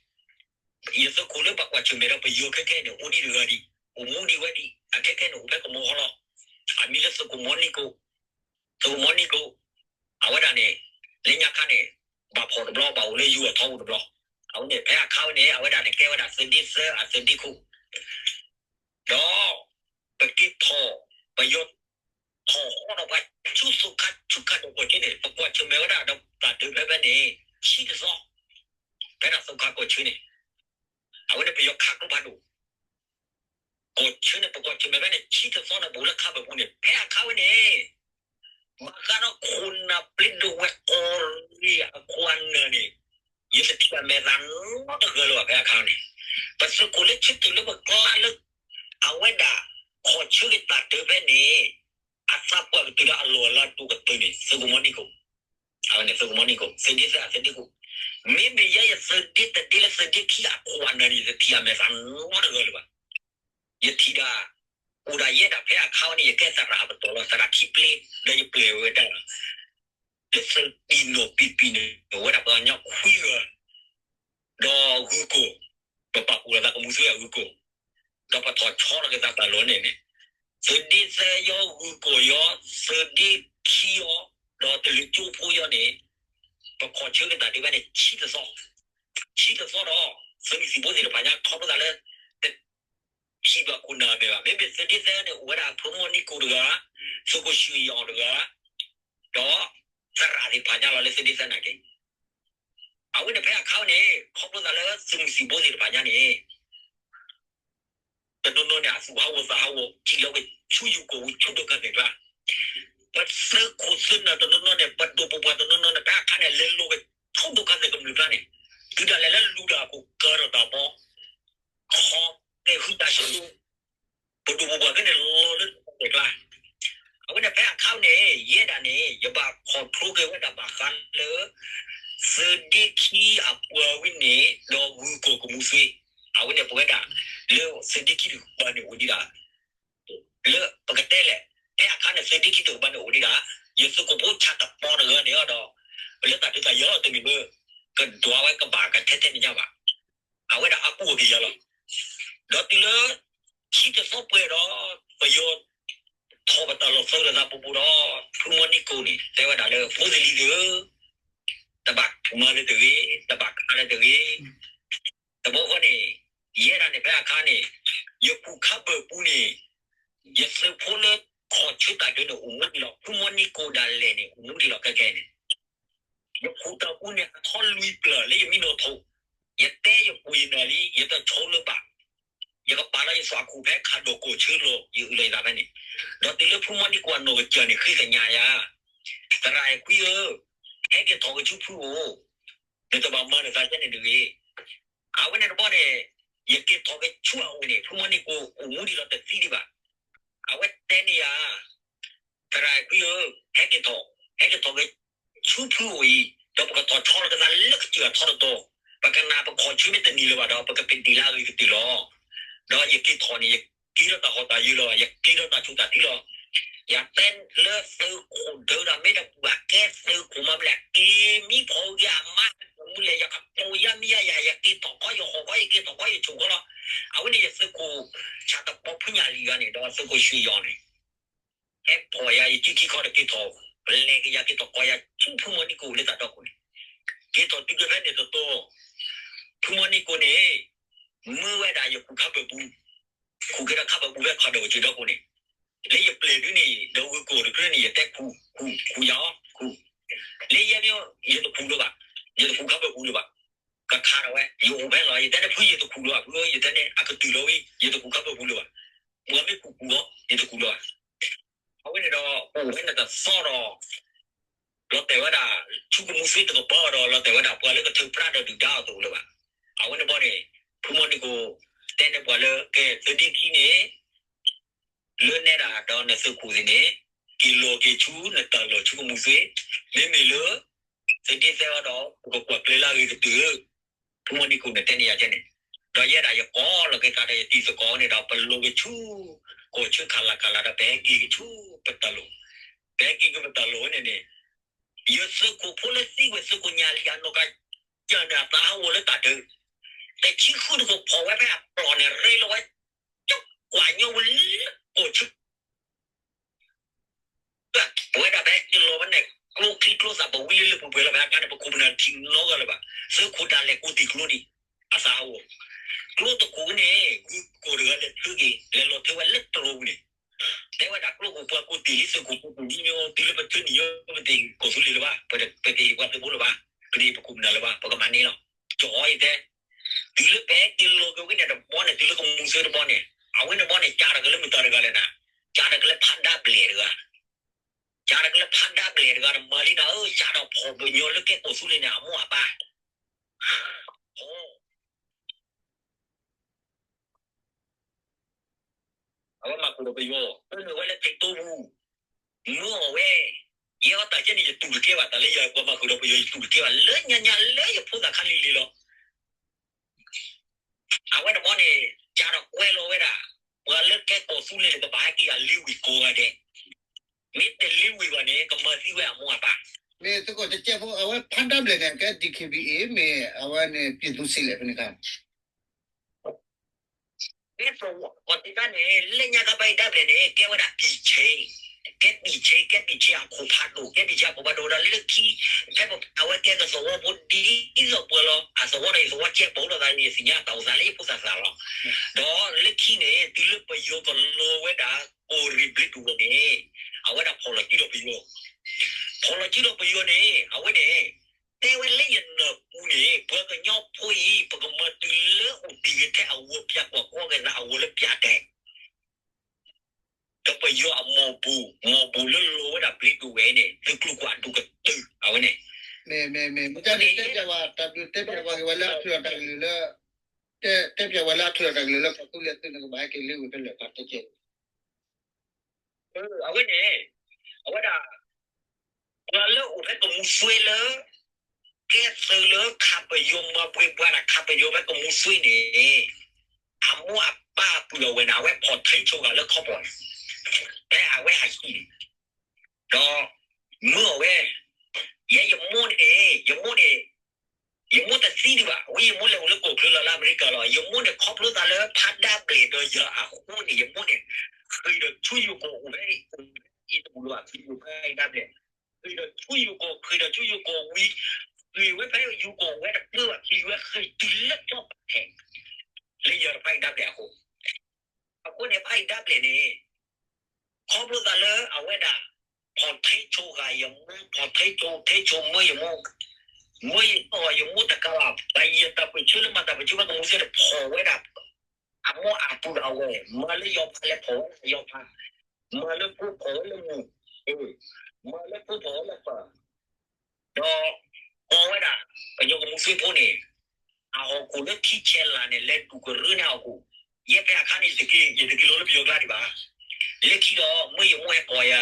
ယသုးခိၣ်လၢပှၤကွၢ်ဆၢၣ်မဲာ်ဒီးပယီၤခဲခဲန့ၣ် အိၣ်ဒံးတဂၤဒံး အိၣ်မူဒံးဝဲဒံး အခဲခဲန့ၣ် အိၣ်ဖဲကမီၤဃီလီၤ. အမံၤလၢသုးခိၣ်မီနံကိၣ် သုးခိၣ်မီနံကိၣ် အဝဲဒၣ်န့ၣ် လၢညါခါန့ၣ် ဘၣ်ဖီၣ်တဘျီ ဘၣ်အိၣ်လၢယိၤအထီပူၤတဘျီ အဝဲန့ၣ် ဖဲအခါဝဲန့ၣ် အဝဲဒၣ်န့ၣ် ကဲဝဲဒၣ်သုးဒ့သၢအသုးဒ့ခိၣ် ဒီး ပက့ၤထီၣ် ပယီၤထီၣ်ဃီဒီးပှၤဆူသုးခးဆူခးဒိၣ်ကီၢ်ဆၢန့ၣ် ပကွၢ်ဆၢၣ်မဲာ်ဝဲဒၣ်ဒီးတၢ်ဒုးဖဲဖဲန့ၣ် ဆံတသီ ဖဲဒၣ်သုးခးကီၢ်ဆၢန့ၣ် အဝဲန့ၣ်ပယီၤခးကျိဖးဒိၣ် ကီၢ်ဆၢန့ၣ် ပကွၢ်ဆၢၣ်မဲာ်ဖဲန့ၣ် ဆံတသီန့ၣ် ပအိၣ်လၢခါဘၢၣ်ပူၤန့ၣ် ဖဲအခါဝဲန့ၣ် ဘၣ်ဃးဒီးခိၣ်နၢ်ဘျ့ဒိၣ်ဝဲၢ်ကီၢ်ရ့ၣ်အခိၣ်အနၢ်န့ၣ် ယတထံၣ်အမဲာ်သးနီတဂၤလၢၤဘၣ်ဖဲအခါန့ၣ် ပသုးခိၣ်လၢဆၢထၢၣ်လၢပကျါလၢ အဝဲဒၣ် ခီၣ်ဆၢက့ၤတၢ်ဒုးဖဲန့ၣ် အသးပှၢ်ကတုၤလၢအလီၢ်အလၤဒိၣ်ကတၢၢ်န့ၣ် သုးခိၣ်မီနံကိၣ် အဝဲန့ၣ်သုးခိၣ်မီနံကိၣ် သုးဒ့သၢအသုးဒ့ခိၣ် မ့မ့ၢ်ယဲယသုးဒ့တဒ့လၢသုးဒ့ခံအခိၣ်အနၢ်န့ၣ် ယတထံၣ်အမဲာ်သးနီတဂၤလၢၤဘၣ် ယထံၣ်ဒၣ် အိၣ်ဒၣ်ယဲဒၣ်ဖဲအခါဝဲန့ၣ် ယကဲသရၣ်ပတီၢ်လီၤ သရၣ်ခံပျ့ ဒီးယပျဲၢ်ဝဲဒၣ် လၢသုးပံၤနီၣ်ပံၤပံၤန့ၣ် အိၣ်ဝဲဒၣ်ပှၤကညီခွံဂၤ ဒီးဂုၢ်ကီၢ် ပပာ်ဖှိၣ်လိာ်သးကမူၤသ့အဂုၢ်ကီၢ် ဒီးပထီၣ်ဆီလီၤက့ၤသးတၢ်လီၢ်န့ၣ်န့ၣ် သုးဒ့သၢယီၤ ဂုၢ်ကီၢ်ယီၤ သုးဒ့ခံယီၤ ဒီးတလၢကၠိဖိယီၤန့ၣ် ပခီၣ်ဆၢက့ၤတၢ်ဒုးဖဲန့ၣ် ဆံတသီ ဆံတသီဒီး သုးမုၢ်သံၣ်ဘိသ့ၣ်တဖၣ်ညါ ခီဖျိသးလၢ တထံၣ်ဘၣ်ခိၣ်နၢ်အမဲာ်ဘၣ် မ့မ့ၢ်သုးဒ့သၢန့ၣ် အိၣ်ဝဲဒၣ်အဖိမီနံကိၣ်တဂၤ သုးခိၣ်ဆူၣ်ယီၤတဂၤ ဒီး သရၣ်သ့ၣ်တဖၣ်ညါလီၤလၢသုးဒ့သၢနာ်က့ အဝဲန့ၣ်ဖဲအခါဝဲန့ၣ် ခီဖျိသးလၢသုးမုၢ်သံၣ်ဘိသ့ၣ်တဖၣ်ညါန့ၣ် တနီၤနီၤန့ၣ် အသူၣ်ဟးဂီၤသးဟးဂီၤ ထံၣ်လီၤက့ၤဆူယိၤကီၢ်ပူၤဆူဒိၣ်ကါသ့ၣ်ကျါ ပသုးခိၣ်သုးနၢ်တနီၤနီၤန့ၣ် ပဒိၣ်ပပှၢ်တနီၤနီၤန့ၣ် ဖဲအခါန့ၣ် လဲၤလီၤက့ၤဆူဒိၣ်ကါသ့ၣ်ကမျၢၢ်ကျါန့ၣ် တုၤဒၣ်လဲာ်လၢ ကဲဝဲဒၣ်ဘၣ်ဃးလၢ သုးဒ့ခံအပှၤဝံၤန့ၣ် ဒီးဂုၢ်ကီၢ်ကမူၣ်သွ့, အဝဲန့ၣ်ပဝဲဒၣ် လၢသုးဒ့ခံတကပၤန့ၣ်အိၣ်ဒံးဒၣ် လၢပကတဲလဲၣ်, ဖဲအခါန့ၣ် သုးဒ့ခံတကပၤန့ၣ်အိၣ်ဒံးဒၣ် ယသုးခိၣ်ဖိဆၣ်တပီၤတဂၤန့ၣ်ဒီး လၢတၢ်ဒုးတၢ်ယၤလီၤတမ့ၢ်လၢ ကဒွးဝဲကဘၣ်ကထဲထဲန့ၣ်ညါဘၣ်. အဝဲဒၣ်အကူအက့ၤယၤလီၤ. ဒီးတုၤလၢ ခံတသီပှဲၤဒီး ပယီၤ ထီၣ်ပတၢ်လီၢ်သၢလိာ်သးပူၤပူၤဒီး ဖုမီနံကိၣ်န့ၣ် တဲဝဲဒၣ်လၢ ဖိသ့ၣ်လံၤသ့ၣ်ဧၢ, တဘၣ်မၤလၢၤတဂ့ၤ, တဘၣ်ခးလၢၤတဂ့ၤ. တဘျီဃီန့ၣ် ယဲဒၣ်န့ၣ်ဖဲအခါန့ၣ် ယပူၤခါဘၢၣ်ပူၤန့ၣ် ယသုးဖိလၢခီၣ်ဆၢတၢ်ဒုးန့ၣ် အိၣ်မူဒံးလီၤ. ဖုမီနံကိၣ်ဒၣ်လဲာ်န့ၣ် အိၣ်မူဒံးလီၤခဲကနံၣ်အံၤန့ၣ် ယခူၣ်တၢ်ပူၤန့ၣ် အထီလွံၢ်ပျၢၤလၢယမံနီၤထိး, ယတဲယကွံာ်နၤလံ ယတဆိလၢၤဘၣ်. ယကပာ်လီၤယသွၣ်ခိၣ်ဖဲခးဒီၣ်ကီၢ်ဆၢလီၤ ယအုၣ်လီၤယသးဖဲန့ၣ်, ဒီးတုၤလၢဖုမီနံကိၣ်အနီၢ်ကစၢ်န့ၣ် ဃ့ကညးယၤ, သရၣ်အဲၣ်ခွံဧၢ, ဟဲက့ၤထီၣ်က့ၤဆူဖုအိၣ်, နတဘၣ်မၤနသးဒ်န့ၣ်တဂ့ၤ. အဝဲန့ၣ်တဘျီန့ၣ် ယက့ၤထီၣ်က့ၤဆူအအိၣ်န့ၣ် ဖုမီနံကိၣ်အိၣ်မူဒံးလီၤတသံဒံးဘၣ်. အဝဲတဲန့ၢ်ယၤ, သရၣ်အဲၣ်ခွံဧၢ, ဟဲက့ၤထီၣ်, ဟဲက့ၤထီၣ်က့ၤဆူဖုအိၣ်အံၤ, ဒီးပကထီၣ်ဆီလီၤက့ၤသးလၢကစၢၢ်အထီတတီၤ, ပကနၢ်ပခီၣ်ဆၢမ့ၢ်တနံၤလၢၤဘၣ်ဒီး ပကကဒံၣ်လၢအဂ့ၤကတၢၢ်လီၤ. ဒီးယက့ၤထီၣ်န့ၣ် ယက့ၤဒီးတၢ်ဟီၣ်တၢ်ယၢၤလီၤ, ယက့ၤဒီးတၢ်ဆူးတၢ်ဆါလီၤ. ယတဲလၢသုးခိၣ်ဒၢးဒီးမ့ၢ်တပှၤ ကဲသုးခိၣ်မၤမလဲၣ်, က့ၤမံဖီၣ်ဂ့ၤအမါ, မုၢ်လဲၣ် ယကပိာ်ယါမံယါယၤ, ယက့ၤထီၣ်ခီယဟီၣ်ခီ ယက့ၤထီၣ်ခီယဆိၣ်ခီလီၤ. အဝဲန့ၣ်ယသုးခိၣ် ဆၣ်တပီၤဖုညၣ်လံၤဂၤန့ၣ် ဒီးသုးခိၣ်ရွှ့ၣ်ယီၤန့ၣ် ဟဲဖီၣ်ယၤ ယစုခံခီဒီးက့ၤထီၣ်, လဲၤက့ၤယၤက့ၤထီၣ်ကီယၤဆူဖုမီနံကိၣ်လၢတၢ်တီခိၣ်န့ၣ်, က့ၤထီၣ်တုၤလၢဖဲန့ၣ်တတီၤ, ဖုမီနံကိၣ်န့ၣ် မၢဝဲဒၣ်ယခူၣ်ခါဘၢၣ်ပူၤ, ခူၣ်က့ၤဒီးခါဘၢၣ်ပူၤဖဲခးဒီၣ်ကစၢၢ်ဒီခိၣ်န့ၣ်, လၢယပျဲၢ်ဒုန့ၣ် ဒီးဂုၢ်ကီၢ်တကြၢးန့ၣ် ယတဲခူၣ်, ခူၣ်, ခူၣ်ယၤအီၤ, ခူၣ်, လၢယဲမ့ၢ် ယတခူၣ်လၢၤဘၣ်, ယတခူၣ်ခါဘၢၣ်ပူၤလၢၤဘၣ်. ကခးဒီးဝဲ ယအိၣ်ဖဲန့ၣ်လီၤ. ယတဲန့ၣ် ဖု ယတခူၣ်လၢၤဘၣ်, ဖုဧၢ ယတဲန့ၣ် အကတုၤလီၤဝံၤ ယတခူၣ်ခါဘၢၣ်ပူၤလၢၤဘၣ်. ပှၤမ့ၢ်ခူၣ်ခူၣ်အီၤ ယတခူၣ်လၢၤဘၣ်. အဝဲန့ၣ်ဒီး အိၣ်ဝဲန့ၣ်တသီဒီး လီၤတဲာ်ဝဲဒၣ် ဆူကမူၣ်သ့တကပၤဒီး လီၤတဲာ်ဝဲဒၣ်ပှၤလၢကထုးဖျါဒီးဒုၣ်ဒါအီၤတအိၣ်လၢၤဘၣ်. အဝဲန့ၣ်ဘီန့ၣ် ဖုမီနံကိၣ် တဲန့ၢ်ပှၤလၢ ကဲ သုးဒ့ခံန့ၣ် လၢနဲဒၣ်ဒီးနသုးခိၣ်သ့ၣ်န့ၣ် က့ၤလီၤက့ၤဆူနတၢ်လီၢ်ဆူကမူၣ်သ့, မ့မ့ၢ်လၢ သုးဒ့သဲအီၤဒီး ပကကွၢ်ကျဲလၢအဂ့ၤကတၢၢ်, ဖုမီနံကိၣ်န့ၣ်တဲန့ၢ်ယၤကဲန့ၣ်, ဒီးယဲဒၣ်ယကိးလီၤက့ၤသးဒီးယတံၤသကိးန့ၣ်ဒီး ပလီၤက့ၤဆူကီၢ်ဆၢခးလၢ်ခးလၢ်ဒီး ပဟဲက့ၤက့ၤဆူပတၢ်လီၢ်, ပဟဲက့ၤက့ၤပတၢ်လီၢ်ဝဲန့ၣ်န့ၣ်, ယသုးခိၣ်ဖိလၢသံဝဲ သုးခိၣ်ညၣ်လံၤအနီၢ်ကစၢ်န့ၣ် အသးဟးဂီၤလၢတၢ်ဒုး, တဆံဃုတခိၣ်ဖီၣ်ဝဲဖဲအပျီၢ်န့ၣ် ရ့လီၤဝဲ ကွၢ်ညီဝဲလၢကီၢ်ဆၢ ပဝဲဒၣ်ဖဲက့ၤလီၤဝဲန့ၣ် ကျိချံကျိသၣ်ပဝံလၢလၢပှဲၤပှဲၤလီၤ. ဖဲအခါန့ၣ် ပခိၣ်ပနၢ်တထံၣ်နီတဂၤလၢၤဘၣ်. သုးခိၣ်ဒၣ်လဲာ်ကိးတံၢ်ကျိန့ၣ် အသးဟးဂီၤ, ကျိတခိၣ်န့ၣ် ဂုၢ်ကီၢ်တဂၤလဲၤထုးက့ၤ လဲၤလီၤထုးဝဲလၢတရိပူၤန့ၣ်, တဲဝဲဒၣ်ကျိခိၣ်ပှၤကိးတံၢ်လံ သုးခိၣ်ကိးတံၢ်လံ မ့ၢ်တုၤလၢပထုးန့ၢ်ယိ ပတဟ့ၣ်ကီၢ်သူလ့ၤလၢၤဘၣ်, ပတဟ့ၣ်ပှၤသုးဖိလၢၤဘၣ်, ပတဟ့ၣ်ပခိၣ်ပနၢ်လၢၤဘၣ်, ပကမၤန့ၢ်လီၤ. ကၠီအီၤအံၤတဲ တုၤလၢပဟဲက့ၤလီၤက့ၤဝဲန့ၣ်တဘီန့ၣ် တုၤလၢကမူၣ်သ့တဘီန့ၣ် အဝဲန့ၣ်ဘီန့ၣ် ကးတၢ်က့ၤလၢမတၤတဂၤလဲၣ်နၤ, ကးတၢ်က့ၤလၢဖးဒါဘျဲၣ်တဂၤ, ကးတၢ်က့ၤလၢဖးဒါဘျဲၣ်တဂၤန့ၣ် မၤလံနၤဧၢ, ကးဒီးဖီၣ်ပညီလၢကဲကီၢ်သူလ့ၤန့ၣ် အမိၢ်အပၢ် အဝဲမၤဃုာ်ဒီးပယီၤ ပမ့ၢ်ဝဲလၢထံတိပူၤ မၢအီၤဝဲ, ယဲအီၤတၢ်ကဲန့ၣ် ယတူၢ်တကဲဘၣ်, တၢ်လၢယပှၤမၤဃုာ်ဒီးပယီၤ ယတူၢ်တကဲဘၣ်, လၢညါညါလၢယဖိသၣ်ခါလံၤလံၤလီၤ. အဝဲတဘီန့ၣ် ကးဒီးကွဲလီၤဝဲဒၣ် ပှၤလၢကဲကီၢ်သူလ့ၤန့ၣ် ကဘၣ်ဟဲက့ၤအလံဝံၤကိးဂၤဒဲး, မ့ၢ်တလံဝံၤဘၣ်န့ၣ် ကမၤသံဝဲအမိၢ်အပၢ်. မ့ၢ်သုးခိၣ်တကဲဖိ အဝဲဖးဒါဘျဲၣ်န့ၣ် ကဲ ဒံၣ်ခ့ၣ်ဘံၣ်အ့ၣ် မ့ၢ်အဝဲန့ၣ် ပံၣ်သူစံးလဲၣ်ဖဲန့ၣ်ခါ မ့ၢ်သဝီ ကီၢ်တခါန့ၣ် လၢညါခါဖးဒါဘျဲၣ်န့ၣ် ကဲဝဲဒၣ်ပံၣ်ဆ့, ကဲပံၣ်ဆ့, ကဲပံၣ်ဆ့အခိၣ်ဖးဒိၣ်, ကဲပံၣ်ဆ့အခိၣ်ဖးဒိၣ်ဒီးလၢခံ ဖဲပအဝဲကဲကသဝီဖိဒ်သိးပှၤလီၤ, အသဝီဒီးယသဝီကဲပအိၣ်လိာ်သးန့ၣ် ယသ့ၣ်ညါတၢ်အိၣ်သးလၢယဖိသၣ်သးလီၤ. ဒီးလၢခံန့ၣ် တုၤလၢပယီၤကလီၤဝဲဒၣ် ကီၢ်ရ့ၣ်ဘျ့ဒိၣ်ဝဲန့ၣ် အဝဲဒၣ်ဖီၣ်လီၤစုဒီးပယီၤ, ဖီၣ်လီၤစုဒီးပယီၤန့ၣ် အဝဲန့ၣ် တဲဝဲလၢယနၢ်ပူၤန့ၣ် ပှၤကညီဖိအံၤ ပကမၤတုၤလၢအိၣ်တံၢ်ကထဲအဂီၤ ပၠးကွၢ်ကီကဲသးအဂီၤလၢပၠးတဲာ် ဒီးပယီၤအမီၢ်ဘူး, မီၢ်ဘူးလၢလီၤဝဲဒၣ်ဘျ့ဒိၣ်ဝဲန့ၣ် သုးကျိၤကွၢ်ဒိၣ်ကတၢၢ် အဝဲန့ၣ်. မ့ၢ်, မ့ၢ်, မ့ၢ်, မ့ၢ်, မ့ၢ်တဲပၠးဝဲလၢအထုးအတၢ်ကလုၢ်လၢ, တဲပၠးဝဲလၢအထုးအတၢ်ကလုၢ်လၢ ကီၢ်သူလ့ၤသုးန့ၣ် ကဘၣ်ဟဲက့ၤလၢဝ့ၢ်ဖဲလဲၣ်ဖးတဲကဲ အဝဲန့ၣ်, အဝဲဒၣ် ပှၤလၢအိၣ်ဖဲကမူၤစွ့လၢ ကဲသုးလၢခးပယီၤမၤပှဲၤပှၤဒီး ခးပယီၤဖဲကမူၤစွ့န့ၣ် အမိၢ်အပၢ်အပုၢ်အဝဲၢ်န့ၣ် အဝဲဖီၣ်ထံဆိဂၤလၢခီပီၣ်န့ၣ် ဖဲအဝဲဟးဟံၣ်န့ၣ် ဒီး မၢအီၤဝဲ ယဲယမိၢ်န့ၣ် ယမိၢ်န့ၣ် ယမိၢ်တသံဒံးဘၣ်, ဝံယမိၢ်လဲၤအိၣ်လၢကီၢ်ချၢလီၤလၢအမဲရကၤလီၤ. ယမိၢ်န့ၣ် ခီဖျိသးလၢဖးဒၣ်ဘျဲၣ်ဒီးယၤအဃိန့ၣ် ယမိၢ်န့ၣ် ဃ့ၢ်ဒီးဆူယိၤကီၢ်အိၣ်ဖဲ အံၤတဘူၣ်လၢၤဘၣ် ဖဲယိၤဖဲဒၣ်ဘျဲၣ်, ဃ့ၢ်ဒီးဆူယိၤကီၢ် ဃ့ၢ်ဒီးဆူယိၤကီၢ်ဝံၤ ဃ့ၢ်ဝဲဖဲယိၤကီၢ်ဝဲတပၢၢ်ဘၣ် ဃ့ၢ်ဝဲဃ့ၢ်တုၤလၢကၠီၣ်ပၤဟဲ လၢယၤတဖၣ်အံၤဒၣ်ဘျဲၣ်အဃိ အဃိန့ၣ် ဖးအံၤဒၣ်ဘျဲၣ်န့ၣ် ခီဖျိသးလၢအဝဲဒၣ် ဖီၣ်ထံဆိဂၤယမိၢ် ဖီၣ်ထံဆိ ထံဆိမၢယမိၢ်, မၢယမိၢ် ယမိၢ်တကးဘၣ် ပယီၤတၢ်ပၢၢ်ဆၢလၢမၤတၢ်ပၢၢ်ဆၢဖဲကမူၤစွ့တဖီၣ်ဝဲဒၣ် အမိၢ်အပုၢ်အဝဲၢ် မၤလၢယီၤဖးလဲၤဖီၣ်ဝဲဒၣ်ယီၤဖး, မၤလၢဖိဖီၣ်ဝဲလၢမုၢ်, မၤလၢဖိဖီၣ်ဝဲလၢပၢ် ဒီး ကိးဝဲဒၣ် ပယီၤကမူၤစွ့ဖိန့ၣ် အဟီၣ်ခိၣ်လၢထံဆဲးလၤန့ၣ် လဲၤတူၢ်ကရၢန့ၢ်ဟီၣ်ခိၣ်, ယဲဖဲအခါန့ၣ် ယတက့ၤလီၤလၢပယီၤကျါဒံးဘၣ်. လၢခံဒီး မၢယမိၢ်ဟဲကိးယၤ,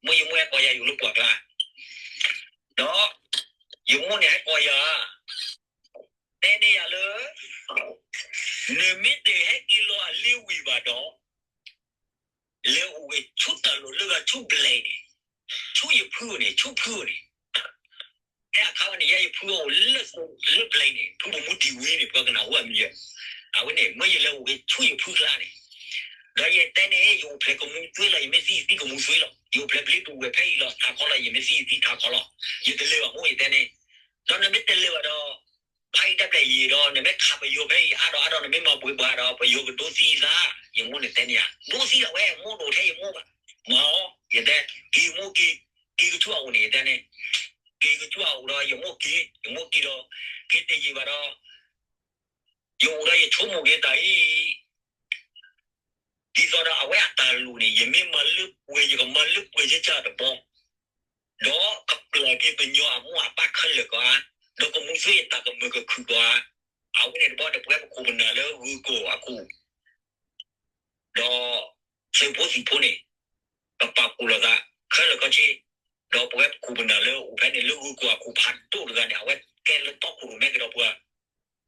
မၢယမိၢ်ဟဲကိးယၤယအိၣ်လၢပှၢ်ကျါ, ဒီး ယမိၢ်န့ၣ်ဟဲကိးယၤ တဲန့ၢ်ယၤလၢ နမ့ၢ်တဟဲက့ၤလီၤအလ့ဝံၤဘၣ်ဒီး လဲၤအိၣ်ဂ့ၤဆူတၢ်လီၢ်လၢဂၤဆူဘျဲၣ်န့ၣ်, ဆူယဖုအိၣ်န့ၣ် ဆူဖုအိၣ်န့ၣ်, ဖဲအခါဝဲန့ၣ် ယဲယဖုအိၣ်လၢ လၢဘျဲၣ်န့ၣ် ဖုဘိၣ်မူတံၢ်ဝံၤန့ၣ် ပှၤကနၣ်ဟူအမံၤယဲ, အဝဲန့ၣ် မၢယလဲၤအိၣ်ဂ့ၤဆူယဖုကျါန့ၣ်, ဒီးယတဲန့ၣ် ယအိၣ်ဖျဲၣ်ကမူၤစွ့လီၤ ယမ့ၢ်သံယသံကမူၤစွ့လီၤ, ယအိၣ်ဖျဲၣ်ဘျ့ဒိၣ်ဝဲၢ်ဖဲအံၤလီၤ ထးခီလီၤ ယမ့ၢ်သံယသံထးခီလီၤ, ယတလဲၤဘၣ်မိၢ်ယတဲန့ၣ်, ဒီးနမ့ၢ်တလဲၤဘၣ်ဒီး ဖးအံၤဒၣ်ဘျဲၣ်ယံာ်ဒီး နမ့ၢ်ခးပယီၤဖဲအံၤအါဒီးအါဒီး နမ့ၢ်မၤပှဲၤပှၤဒီး ပယီၤကဒိသံသး, ယမိၢ်န့ၣ်တဲန့ၢ်ယၤ ဒိသံဒၣ်ဝဲ မိၢ်ဒိၣ်ထဲယမိၢ်ဘၣ်, မၤအီၤ ယတဲ, က့ၤမိၢ်က့ၤ, က့ၤကဆူအအိၣ်န့ၣ် ယတဲန့ၣ်, က့ၤကဆူအအိၣ်ဒီး ယမိၢ်က့ၤ, ယမိၢ်က့ၤဒီး က့ၤတယံာ်ဘၣ်ဒီး ယအိၣ်ဒီးယဆိကမိၣ်က့ၤတၢ်အံၤ ဒ်သိးဒီးအဝဲအတၢ်လိၣ်န့ၣ် ယမ့ၢ်မၤလၢပှဲၤ ယကမၤလၢပှဲၤယကၢ်တဘီ, ဒီးကပျၢ်က့ၤပယီၤအမိၢ်အပၢ်ခဲလၢာ်ကီးဧါ, ဒီးကမူၤစွ့ယတၢ်ကမၢၢ်ကခုၣ်ကီးဧါ, အဝဲန့ၣ်တဘျီန့ၣ် ပဝဲပခိၣ်ပနၢ်လၢဂုၤကီၢ်အခိၣ် ဒီး သုးဖိသံၣ်ဖိန့ၣ် ပပာ်ဖှိၣ်လိာ်သး ခဲလၢာ်ခဲဆ့, ဒီးပဝဲပခိၣ်ပနၢ်လၢအိၣ်ဖဲန့ၣ် လၢဂုၤကီၢ်အခိၣ်ဖးဒိၣ်တဂၤန့ၣ် အဝဲကဲလၢတီခိၣ်ရိၣ်မဲကဒီးပှၤ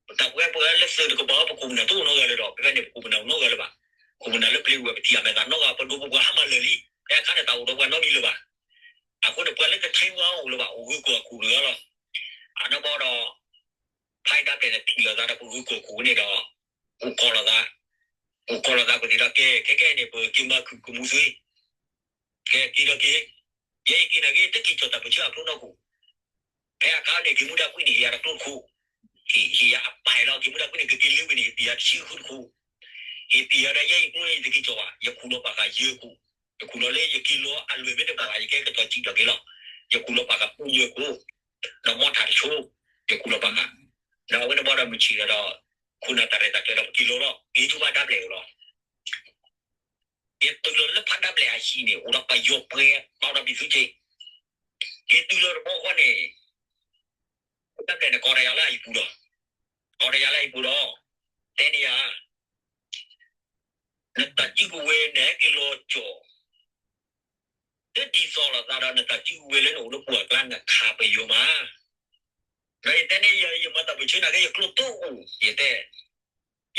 ပတၢ်ပဝဲပဝဲလၢသုးတကပၤ ပခိၣ်ပနၢ်တအိၣ်နီတဂၤလၢၤဒီး ဖဲဖဲန့ၣ် ပခိၣ်ပနၢ်အိၣ်နီတဂၤလၢၤဘၣ်. ခိၣ်ပနၢ်လၢပျံၤဝဲပထံၣ်အမဲာ်သးနီတဂၤ ပဒိၣ်ပပှၢ်ဟါမၢ်လၢာ်လံ. ဖဲအခါန့ၣ် တၢ်အိၣ်ဒီးပှၤနီတမံၤလၢၤဘၣ်. အဃိန့ၣ် ပှၤလၢကထဲဝါအိၣ်လၢၤဘၣ် အိၣ်ဂုၤကီၢ်အခိၣ်တဂၤလီၤ. အနီၢ်ဘီဒီး ဖဲဒၣ်ပျဲၢ်န့ၣ်ထံၣ်လိာ်သးဒီးပဂုၤကီၢ်ခိၣ်န့ၣ်ဒီး အိၣ်ကီၢ်လိာ်သး, အိၣ်ကီၢ်လိာ်သးပသ့ၣ်ဒီးကဲ ခဲကဲန့ၣ် ပက့ၤမၤခုၣ်ကမူၤသွ့ ကဲက့ၤဒီးက့ၤ, ယဲယက့ၤနာ်က့ တက့ၤကၠီၣ်တၢ်ပၢၢ်ဆၢအကျိနီၢ်ခိၣ်, ဖဲအခါန့ၣ် က့ၤမူဒါကွံာ်န့ၣ် ဟ့ၣ်ယၤတကျိတခိၣ်, ဟ့ၣ်ယၤအပၢ်လီၤ က့ၤမူဒါကွံာ်န့ၣ် ကက့ၤလၢဝံၤန့ၣ် ဟ့ၣ်ယၤတဆံဃုတခိၣ်, ဟ့ၣ်ပျံၤယၤဒီးယဲယကျိန့ၣ် ယက့ၤကၠီၣ်ဘၣ်, ယခူၣ်လီၤပာ်ဃာ်ယဲၢ်ခိၣ်, ယခူၣ်လီၤလၢယက့ၤလီၤအလွဲၢ်မ့ၢ်တဘၣ်ဘၣ် ယကဲကတီၤစံၣ်ဒီးက့ၤလီၤ, ယခူၣ်လီၤပာ်ဃာ်ပူယဲၢ်ခိၣ်, ဒီးမီထးတဆိ, ယခူၣ်လီၤပာ်ဃာ်, ဒီးအဝဲန့ၣ်ဘၣ်ဒီးမုၢ်ဆ့ၣ်ဒီး ခိၣ်နၢ်တၢ်ရဲၣ်တၢ်ကျဲၤဒီးပက့ၤလီၤလီၤ က့ၤဆူဖးဒၣ်ပျဲၢ်အအိၣ်လီၤ. က့ၤတုၤလီၤလၢဖးဒၣ်ပျဲၢ်အဟံၣ်န့ၣ် အိၣ်ဒီးပယီၤပှဲၤတီဒီးပံၤသူက့ၤ, က့ၤတုၤလီၤတဘျီဃီန့ၣ် ဖးဒၣ်ပျဲၢ်န့ၣ် ကိးဒီးယၤလၢအဟံၣ်ပူၤဒီး, ကိးဒီးယၤလၢအဟံၣ်ပူၤဒီး, တဲန့ၢ်ယၤ နတၢ်စုကဝဲၤနဟဲက့ၤလီၤကၠီၣ်, တဒ်သိးလိာ်သးဒီးနတၢ်စုကဝဲၤလၢနအိၣ်လၢပှၢ်ကျါနခးပယီၤမး, ဒီးယတဲန့ၢ်ယၤ ယမၤတၢ်ပၢၢ်ဆၢနာ်က့ယကျိတအိၣ် ယတဲ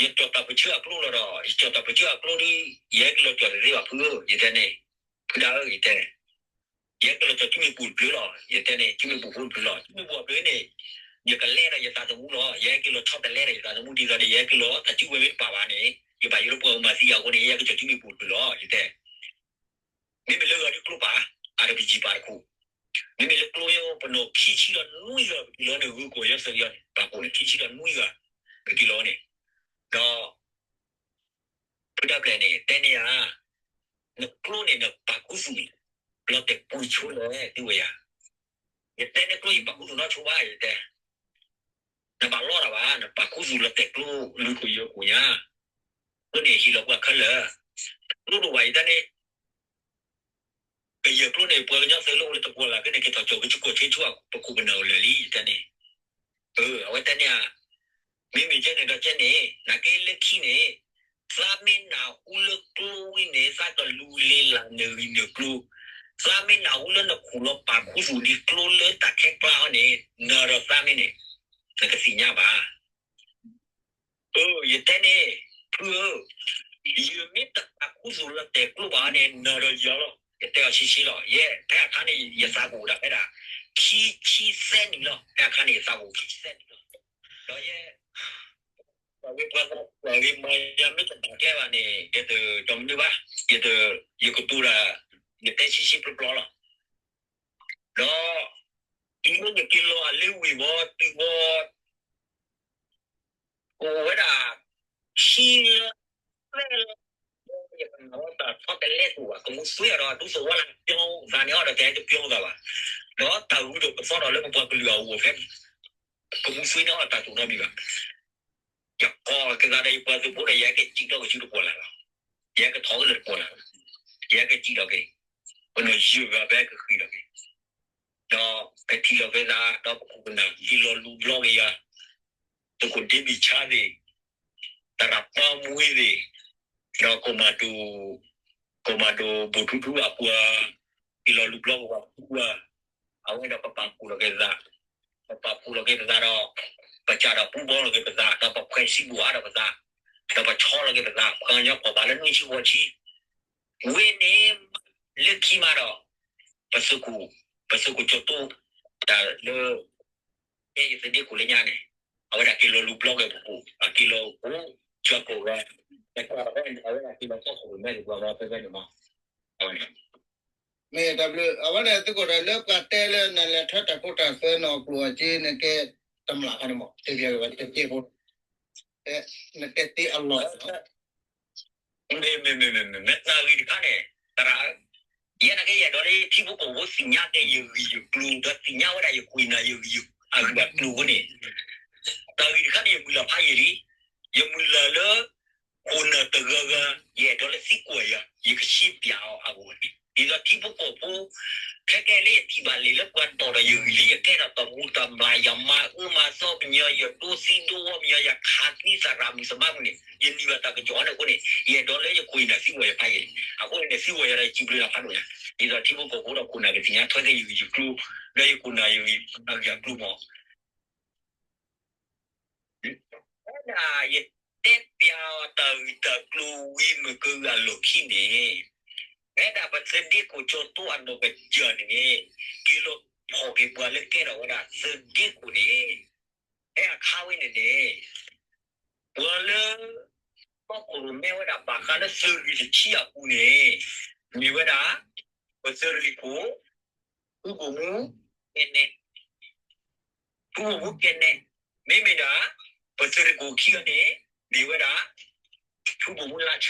ယကၠီၣ်တၢ်ပၢၢ်ဆၢအကျိလီၤဒီး ယကၠီၣ်တၢ်ပၢၢ်ဆၢအကျိဒီး ယဟဲက့ၤလီၤကၠီၣ်တသ့ဘၣ်ဖုဧၢ ယတဲန့ၣ်, ဖုဒၣ်ဧၢ ယတဲ, ယဟဲက့ၤလီၤကၠီၣ်စုမ့ၢ်ပူၤတဖျၢၣ်လီၤ ယတဲန့ၣ် စုမ့ၢ်ပူၤဖိတဖျၢၣ်လီၤ စုမ့ၢ်ပူၤအဖျၢၣ်န့ၣ်, ယကလဲဒီးယသးသမူလီၤ ယဟဲက့ၤလီၤဆီတလဲဒီးယသးသမူဒ်သိးဒီး ယဟဲက့ၤလီၤတၢ်စုကဝဲၤမ့ၢ်တပာ်ဘၣ်န့ၣ် ယဘၣ်ယိၣ်လၢပှၤကမၤသံအဃိန့ၣ် ယဟဲက့ၤကၠီၣ်စုမ့ၢ်ပူၤတဖျၢၣ်လီၤ ယတဲ မ့မ့ၢ်လၢဂၤဒ်ကျိပာ်, အတပံၤစံးပာ်တခိၣ်, မ့မ့ၢ်လၢကျိပာ်ပနီၣ်ခံဆံဒီးနွံဂၤပက့ၤလီၤန့ၣ် ဂုၤကီၢ်ယဲၢ်သၢယီၤန့ၣ် ပာ်ဖှိၣ်န့ၣ် ခံဆံဒီးနွံဂၤ ပက့ၤလီၤန့ၣ်, ဒီး ဖုဒၣ်ပျဲၢ်န့ၣ် တဲန့ၢ်ယၤ, နကျိန့ၣ်နပာ်ခူသူၣ်န့ၣ် လီၤတဲာ်ပှဲၤဆိလဲၣ် သံဝဲယၤ, ယတဲန့ၢ်ကျိယပာ်ခူသူၣ်နီတဆိဘၣ် ယတဲ နဘၣ်လီတၢ်ဘၣ် နပာ်ခူသူၣ်လီၤတဲာ်ကျိ လွံၢ်ခိၣ်ယဲၢ်ခိၣ်ညါ, ကျိန့ၣ်ဟ့ၣ်လီၤပှၤခဲလၢာ်, ကျိဒိၣ်ဘၣ်ယတဲန့ၣ်, ကယဲၢ်ကျိန့ၣ် ပှၤကညီသုးလၢအိၣ်လၢတပှီၢ်လၢ်က့န့ၣ် က့ၤထီၣ်ကၠီၣ်က့ၤဆူကီၢ်ဆ့ဆူပခိၣ်ပနၢ်အိၣ်လၢာ်လံ ယတဲန့ၣ်, အဝဲတဲန့ၢ်ဧါ, မ့မ့ၢ်ကဲန့ၣ်ဒီးကဲန့ၣ် နာ်က့လၢခံန့ၣ် သးမ့ၢ်နၢ်ဟူလၢကျိဝံၤန့ၣ် သးကလူလ့လၢနဂံၢ်နကျိ, သးမ့ၢ်နၢ်ဟူလၢနခူၣ်လီၤပာ်ခူသူၣ်ဒံးကျိလၢတၢ်ခဲကျါအီၤန့ၣ် နၢၤဒီးသးမ့ၢ်န့ၣ် နကသ့ၣ်ညါဘၣ်. အၢ ယတဲန့ၣ် ဖုဧၢ, ယမ့ၢ်တပာ်ခူသူၣ်လီၤတဲာ်ကျိဘၣ်အီၤန့ၣ် နၢၤဒီးယၤလီၤ. ယတဲအီၤဆံးဆံးလီၤ. ယဲ ဖဲအခါန့ၣ် ယသးကအိၣ်ဒၣ်ဖဲဒၣ် ခံဆံသၢနံၣ်လီၤ. ဖဲအခါန့ၣ် ယသးကအိၣ်ခံဆံသၢနံၣ်လီၤ. ဒီးယဲ ပှၤဂ့ၤပှၤသးပှၢ်ဂ့ၤမၤယၤမ့ၢ်တဘၣ်ကျဲဘၣ်န့ၣ် ယတတီၤမနုၤဘၣ်, ယတ, ယကတိၤဒၣ် ယတဲဆံးဆံးပျီပျီလီၤ. ဒီး တုၤမ့ၢ်ယက့ၤလီၤအလၢဝ့ၢ်ဘီ တုၤဘီ ကအိၣ်ဝဲဒၣ် ခံလါ သၢလါ ယကနၣ်ဝဲတၢ်ထီတလဲတအိၣ်ဘၣ်, ကမူၤသ့အီၤဒီး ဒူသဝီလၢ ပြောင်းသးန့ၣ်အီၤဒီး တဟဲတ ပြောင်း သးဘၣ်, ဒီးတၢ်ဂုၤဒီးပသီဒီးလၢပပှၤကလုာ်အဂီၢ်ဖဲ ကမူၤသ့န့ၢ်အီၤတၢ်တိာ်နီတမံၤဘၣ်. ယကိးက့ၤသးဒီးယပှၤသုးဖိဒီး ယဟဲက့ၤစံၣ်ထီၣ်က့ၤဆူတပှၢ်လၢ်လီၤ. ယဟဲက့ၤထီၣ်က့ၤလၢတပှၢ်လၢ်လီၤ. ယဟဲက့ၤစံၣ်ထီၣ်က့ၤ ပနီၢ်ယုၢ်ဂၤဖဲကဃံးထီၣ်က့ၤ ဒီးကထံၣ်လိာ်က့ၤသး ဒီးပခိၣ်ပနၢ် က့ၤလီၤလူၤဘျီက့ၤယၤ, သုးခိၣ်ဒ့ဘံၣ်ဆါသ့ၣ်, သရၣ်ပၢမူသ့ၣ်, ဒီး ကိးမၤဒိၣ်ဘိၣ်ထူထူအပှၤ, က့ၤလီၤလူၤဘျီက့ၤပှၤဖုပှၤ, အဝဲဒီးပပာ်ဖှိၣ်လီၤက့ၤသး, ပပာ်ဖှိၣ်လီၤက့ၤပသးဒီး ပစးဒီးပူဘီလီၤက့ၤပသး ဒီးပခွဲးစံးဘိၣ်အါဒီးပသး, ဒီးပဆီလီၤက့ၤပသး ပှၤကညီဖီၣ်ဘၣ်လၢနွံဆံဃိးဆံ ဝဲန့ၣ် လၢခံမးဒီး ပသုးခိၣ်, ပသုးခိၣ်ကၠီတိ တၢ်လၢ ကဲယသုးဒ့ခိၣ်လၢညါန့ၣ် အဝဲဒၣ်က့ၤလီၤလူၤဘျီက့ၤပခိၣ်, အက့ၤလီၤအိၣ် ကၠီကိၣ်ဝဲ, အဝဲဒၣ်က့ၤလီၤကီၢ်ခိၣ်မဲာ်တဘျီဘျီဖဲဖဲန့ၣ်မး, အဝဲန့ၣ် မ့ၢ်တၢ်ဘျုး အဝဲန့ၣ်သုးခိၣ်ဒီး လၢပှၤတဲလၢနလဲၤထၢတၢ်ခိတၢ်သွဲနီၢ်ကျိၣ်အီၤက့ နကဲတမျၢ်ဖဲန့ၣ်မး တကဲဖိ နတဲသ့အလီၢ် မ့ၢ် မ့ၢ် မ့ၢ် မ့ၢ် မ့ၢ်သးဂ့ၤတခါန့ၣ် သရၣ်ဧၢ, ယဲနာ်က့ယအဲၣ်ဒိးလၢထံဖိကီၢ်ဖိသ့ၣ်ညါက့ၤယဂံၢ်ယကျိၤ ဒီးသ့ၣ်ညါဝဲဒၣ်ယခိၣ်ယနၢ်ယဂံၢ်ယကျိၤအဂ့ၢ်ဘၣ်ကျိၤအဃိန့ၣ်, သးဂ့ၤတခါန့ၣ် ယမုၢ်လၢ်ဖးယံာ်လံ, ယမုၢ်လၢ်လၢ ခိၣ်နၢ်တဂၤဂၤ ယအဲၣ်ဒိးလၢသံကွၢ်ယၤ ယကရှင်းပြအီၤအဂီၢ်န့ၣ် ဒ်သိးထံဖိကီၢ်ဖိ ခဲကဲလၢယထံၣ်ဘၣ်လံာ်လၢပှၤတီၢ်ဒီးယဂံၢ်လံ ယကဲထီၣ်တၢ်မူၤတၢ်မျၢ် ယမၤအၢမၤသီပညီ ယဒိသံဒိဝီပညီ ယခးသံသရၣ်မုၣ်သမါပူၤန့ၣ် ယန့ၢ်ဘၣ်တၢ်ကစီၣ်အီၤန့ၣ်အဃိန့ၣ် ယအဲၣ်ဒိးလၢယခိၣ်ယနၢ်သံကွၢ်ယၤဖးယံာ်လံ, အဃိန့ၣ်န့ၣ် သံကွၢ်ယၤဒီးယစံးဘျုးနၤဖးဒိၣ်ညါ, ဒ်သိးထံဖိကီၢ်ဖိဒီးခိၣ်နၢ်ကသ့ၣ်ညါထွဲက့ၤယဂံၢ်ယကျိၤ ဒီးယခိၣ်နၢ်ယဂံၢ်အဂ့ၢ်အကျိၤမး ဝဲဒၣ်ယတဲပျးတၢ်ဂ့ၢ်တၢ်ကျိၤဝံၤမုၢ်ကဂၤလီၢ်ခံန့ၣ်, ဖဲဒၣ်ပသုးဒ့ခိၣ်ကၠီတိအနီၢ်ကစၢ်န့ၣ်န့ၣ်, က့ၤလီၤဖီၣ်က့ၤပှၤလၢကဲထီၣ်ဝဲဒၣ်သုးဒ့ခိၣ်န့ၣ်, ဖဲအခါဝဲန့ၣ်န့ၣ်, ပှၤလၢ ကီၢ်ခိၣ်ရိၣ်မဲဝဲဒၣ်ဘၣ်ဃးလၢသုးရ့ၣ်တဆံအပူၤန့ၣ်, မ့ၢ်ဝဲဒၣ် ပသုးရ့ၣ်ခိၣ် ဖုဘိၣ်မူ ကဲနဲၣ် ဖုဘိၣ်မူကဲနဲၣ်, မ့မ့ၢ်ဒၣ် ပသုးရ့ၣ်ခိၣ်ခံဂၤန့ၣ် မ့ၢ်ဝဲဒၣ် ဖုဘိၣ်မူလါဆၢ,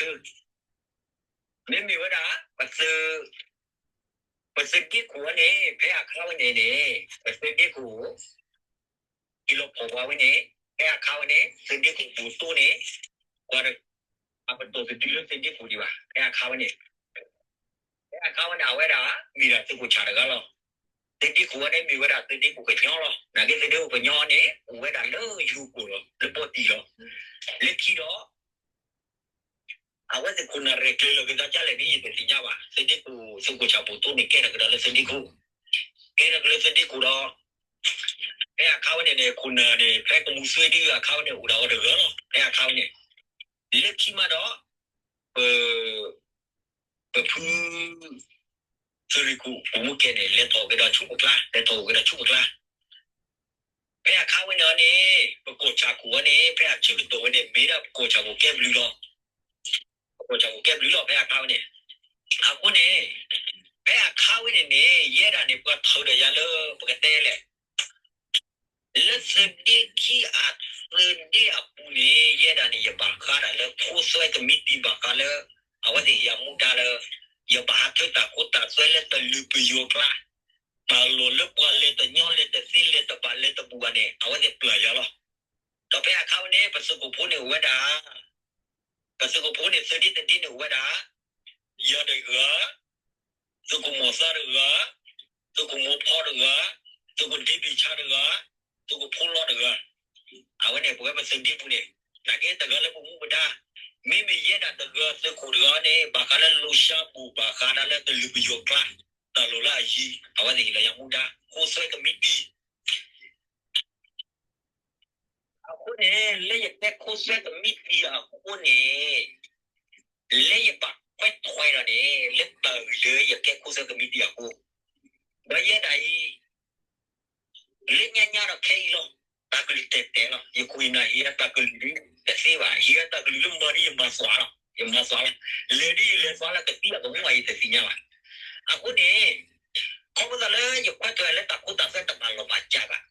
မ့မ့ၢ်ဝဲဒၣ် ပသုး ပသုးဒ့ခိၣ်ဝဲန့ၣ် ဖဲအခါဝဲန့ၣ်န့ၣ် ပသုးဒ့ခိၣ် က့ၤလီၤဖီၣ်ပှၤဝဲန့ၣ် ဖဲအခါဝဲန့ၣ် သုးဒ့ခိၣ်ဘိၣ်သိန့ၣ် ပှၤတ အပတီၢ်တဒုလၢသုးဒ့ခိၣ်ဒံးဘၣ် ဖဲအခါဝဲန့ၣ်, ဖဲအခါဝဲန့ၣ် အဝဲဒၣ် မ့ၢ်ဒၣ်သုးခိၣ်ဆၣ်တဂၤလီၤ. သုးဒ့ခိၣ်ဝဲန့ၣ် မ့ၢ်ဝဲဒၣ်သုးဒ့ခိၣ်ကညီလီၤ. နာ်က့သုးဒ့ခိၣ်ကညီန့ၣ် အိၣ်ဝဲဒၣ်လၢယိၤကီၢ်လီၤ လၢပီၣ်တံၢ်လီၤ. လၢခံဒီး အဝဲသ့ၣ်ခိၣ်နၢ်ရဲၣ်ကျဲၤလီၤက့ၤသးဒ်လဲၣ်န့ၣ် ယတသ့ၣ်ညါဘၣ်. သုးဒ့ခိၣ် သုးခိၣ်ဆၣ်ဘိၣ်သိန့ၣ် ကဲထီၣ်ကဒီးလၢသုးဒ့ခိၣ်, ကဲထီၣ်က့ၤလၢသုးဒ့ခိၣ်ဒီး ဖဲအခါဝဲန့ၣ်န့ၣ် ခိၣ်နၢ်န့ၣ် ဖဲကမူၤသ့ဒုအခါဝဲန့ၣ် အိၣ်ဒၣ်ဝဲတဂၤလီၤ. ဖဲအခါဝဲန့ၣ် လၢခံမးဒီး ပ ပဖု သုးရ့ၣ်ခိၣ် ဘိၣ်မူကဲန့ၣ် လဲၤထီၣ်က့ၤဒီးဆူပကျါ, လဲၤထီၣ်က့ၤဒီးဆူပကျါ ဖဲအခါဝဲန့ၣ်န့ၣ် ပကီၢ်ဆၣ်ခိၣ်ဝဲန့ၣ် ဖဲအဆၢကတီၢ်ဝဲန့ၣ် မ့ၢ်ဒၣ်ပကီၢ်ဆၣ်ခိၣ်ကဲဘျုးလီၤ. ပကီၢ်ဆၣ်ခိၣ်ကဲဘျုးလီၤ ဖဲအခါဝဲန့ၣ်. အဃိန့ၣ် ဖဲအခါဝဲန့ၣ်န့ၣ် ယဲဒၣ်န့ၣ် ပှၤထုးဒီးယၤလၢပကတဲလဲၣ် လၢသုးဒ့ခံအသုးဒ့အပူၤန့ၣ် ယဲဒၣ်န့ၣ် ယဘၣ်ဃးဒၣ်လၢဖိသွဲကမံးတံာ် ဘၣ်ဃးလၢ အဝဲသ့ၣ်ဟ့ၣ်ယၤမူဒါလၢ ယဘၣ်ဟးထၢတၢ်ခိတၢ်သွဲလၢတလုာ်ပယီၤကျါ, တၢ်လီၢ်လၢပှၤလဲၤတညီလဲၤတသ့လဲၤတဘၣ်လဲၤတဘူးဘၣ်န့ၣ် အဝဲသ့ၣ်ပျၢ်ယၤလီၤ. ဒီးဖဲအခါဝဲန့ၣ် ပသုးခိၣ်ဖိန့ၣ်အိၣ်ဝဲဒၣ် ပသုးခိၣ်ဖိန့ၣ် သုးဒ့တဒ့န့ၣ်အိၣ်ဝဲဒၣ် ယၤတဂၤ, သုးခိၣ်မီၤသါတဂၤ, သုးခိၣ်မီၤဖီတဂၤ, သုးခိၣ်ဒ့ဘ့ၣ်ဆါတဂၤ, သုးခိၣ်ဖိလီတဂၤ, အဝဲန့ၣ် ပဝဲပသုးဒ့ပူၤန့ၣ် နာ်က့တဂၤလၢပမူပဒါ, မ့မ့ၢ်ယဲဒၣ်တဂၤသုးခိၣ်တဂၤန့ၣ် ဘၣ်ဃးလၢလိၤၡါပူၤ ဘၣ်ဃးဒၣ်လၢတလုာ်ပယီၤကျါ, တၢ်လီၢ်လၢအယံၤ အဝဲသ့ၣ်ဟ့ၣ်လီၤယၤမူဒါ ခိသွဲကမံးတံာ် အဃိန့ၣ် လၢယကဲခိသွဲကမံးတံာ်အဃိန့ၣ် လၢယဘၣ်ခွဲးထွဲဒီးန့ၣ် လၢတၢ်ဂ့ၢ်လၢယကဲခိသွဲကမံးတံာ်အဃိ ဒီးယဲဒၣ်အံၤ လၢညါညါဒီးခဲအံၤလီၤ. တၢ်ကလုၢ်တဲာ်တဲာ်လီၤ. ယကွၢ်နၤဟ့ၣ်တၢ်ကလုၢ်ဒ်တသ့ဘၣ်. ဟ့ၣ်တၢ်ကလုၢ်လၢမၤဒ်ယမၤသွးလီၤ. ယမၤသွးလီၤ. လဲၤဒ်ယလဲၤသွးလၢကသံအကမူဘၣ်ယတသ့ၣ်ညါဘၣ်. အဃိန့ၣ် ခီဖျိလၢယခွဲးထွဲလၢတၢ်ခိတၢ်သွဲတဘၣ်လီၢ်ဘၣ်စးဘၣ်.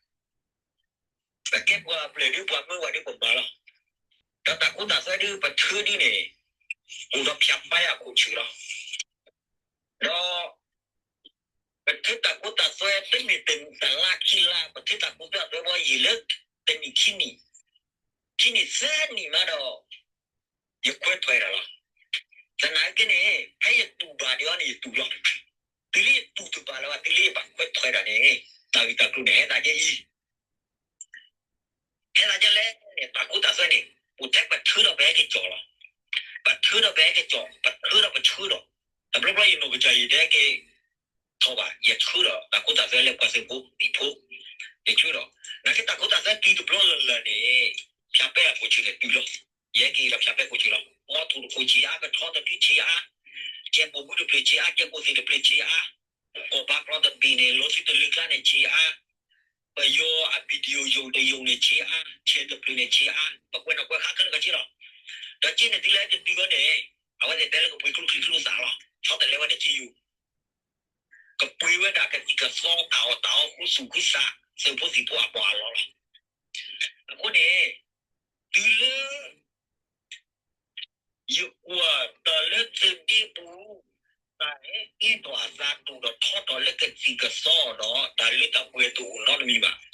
ပကဲပှၤပျဲၢ်ဒ်ပှၤမၢပှၤဒ်ပမၤလီၤ. ဒီးတၢ်ခိတၢ်သွဲဒ်ပထုဒ်န့ၣ် အိၣ်ဒီးဖၠးပာ်ယၤခိၣ်ဆၢလီၤ. ဒီး ပထုတၢ်ခိတၢ်သွဲတမ့ၢ်တနံၣ်တလါခံလါ ပထုတၢ်ခိတၢ်သွဲဘီယံာ်လၢတနံၣ်ခံနံၣ်, ခံနံၣ်သၢနံၣ်မးဒီး ယခွဲးထွဲဒီးလီၤ. သနာ်က့န့ၣ် ဖဲယတူၢ်ဘၣ်ဒံးအီၤန့ၣ်ယတူၢ်လီၤ. တုၤလၢယတူၢ်တဘၣ်လၢၤဘၣ် တုၤလၢယဘၣ်ခွဲးထွဲဒီးန့ၣ် တၢ်ဂ့ၢ်တၢ်ကျိၤန့ၣ် ဟဲသးကဲအံၤ ဟဲသးကဲလဲၣ်န့ၣ် တၢ်ခိတၢ်သွဲန့ၣ် အိၣ်ထဲပထုဒီးပဟဲက့ၤကီၤလီၤ. ပထုဒီးပဟဲက့ၤကီၤ, ပထုဒီးပဆှၢဒီး, တဘျီဘျီယနီၢ်ကစၢ်ယတဟဲက့ၤထီၣ်ဘၣ်, ယဆှၢဒီးတၢ်ခိတၢ်သွဲလၢပှၤသုးဖိသံၣ်ဖိ, ယဆှၢဒီး, နာ်က့တၢ်ခိတၢ်သွဲတုၤတဘျီလၢ်လၢ်န့ၣ် ဖၠးပဲအခိၣ်ဆၢန့ၣ်တုၤလီၤ. ယဟဲက့ၤဒီးဖၠးပဲခိၣ်ဆၢလီၤ. မီထိၣ်တခိၣ်ဆံးအါ, ကထီတဒုဆံးအါ, ကဲပိာ်မုၣ်တဖျၢၣ်ဆံးအါ, ကဲပိာ်သ့ၣ်တဖျၢၣ်ဆံးအါ, ကီၢ်ဘါကျီတဘ့ၣ်န့ၣ် လီၤဆံတလၢကျါန့ၣ်ဆံးအါ, ပယီၤအ video ယိၤတယိၤန့ၣ်ဆံးအါ, ဆဲးတဖျၢၣ်န့ၣ်ဆံးအါ, ပကွဲးနီၣ်ကွဲးဃါခဲလၢာ်ကဆံးလီၤ. ဒီးက့န့ၣ်တုၤလၢကတုၤဝဲန့ၣ် အဝဲသ့ၣ်တဲလၢကပှ့ၤကျိချံကျိသၣ်လီၤ. ဆီတလဲဝဲန့ၣ်က့ယိၤ ကပှ့ၤဝဲဒၣ်ကသံၣ်ကသီတၢ်အီၣ်တၢ်အီဃုသူၣ်ဃုသး သုးဖိသံၣ်ဖိအပှၤအလီၢ်လီၤ. အဃိန့ၣ် တုၤလၢ ယကွၢ်တၢ်လၢသုးဒ့ပူၤ တၢ်ဟဲကဲထီၣ်အသးဒိၣ်ဒီးထီထီၣ်လၢကသံၣ်ကသီဒီး တၢ်လၢတၢ်ပှဲၤတအိၣ်နီတမံၤ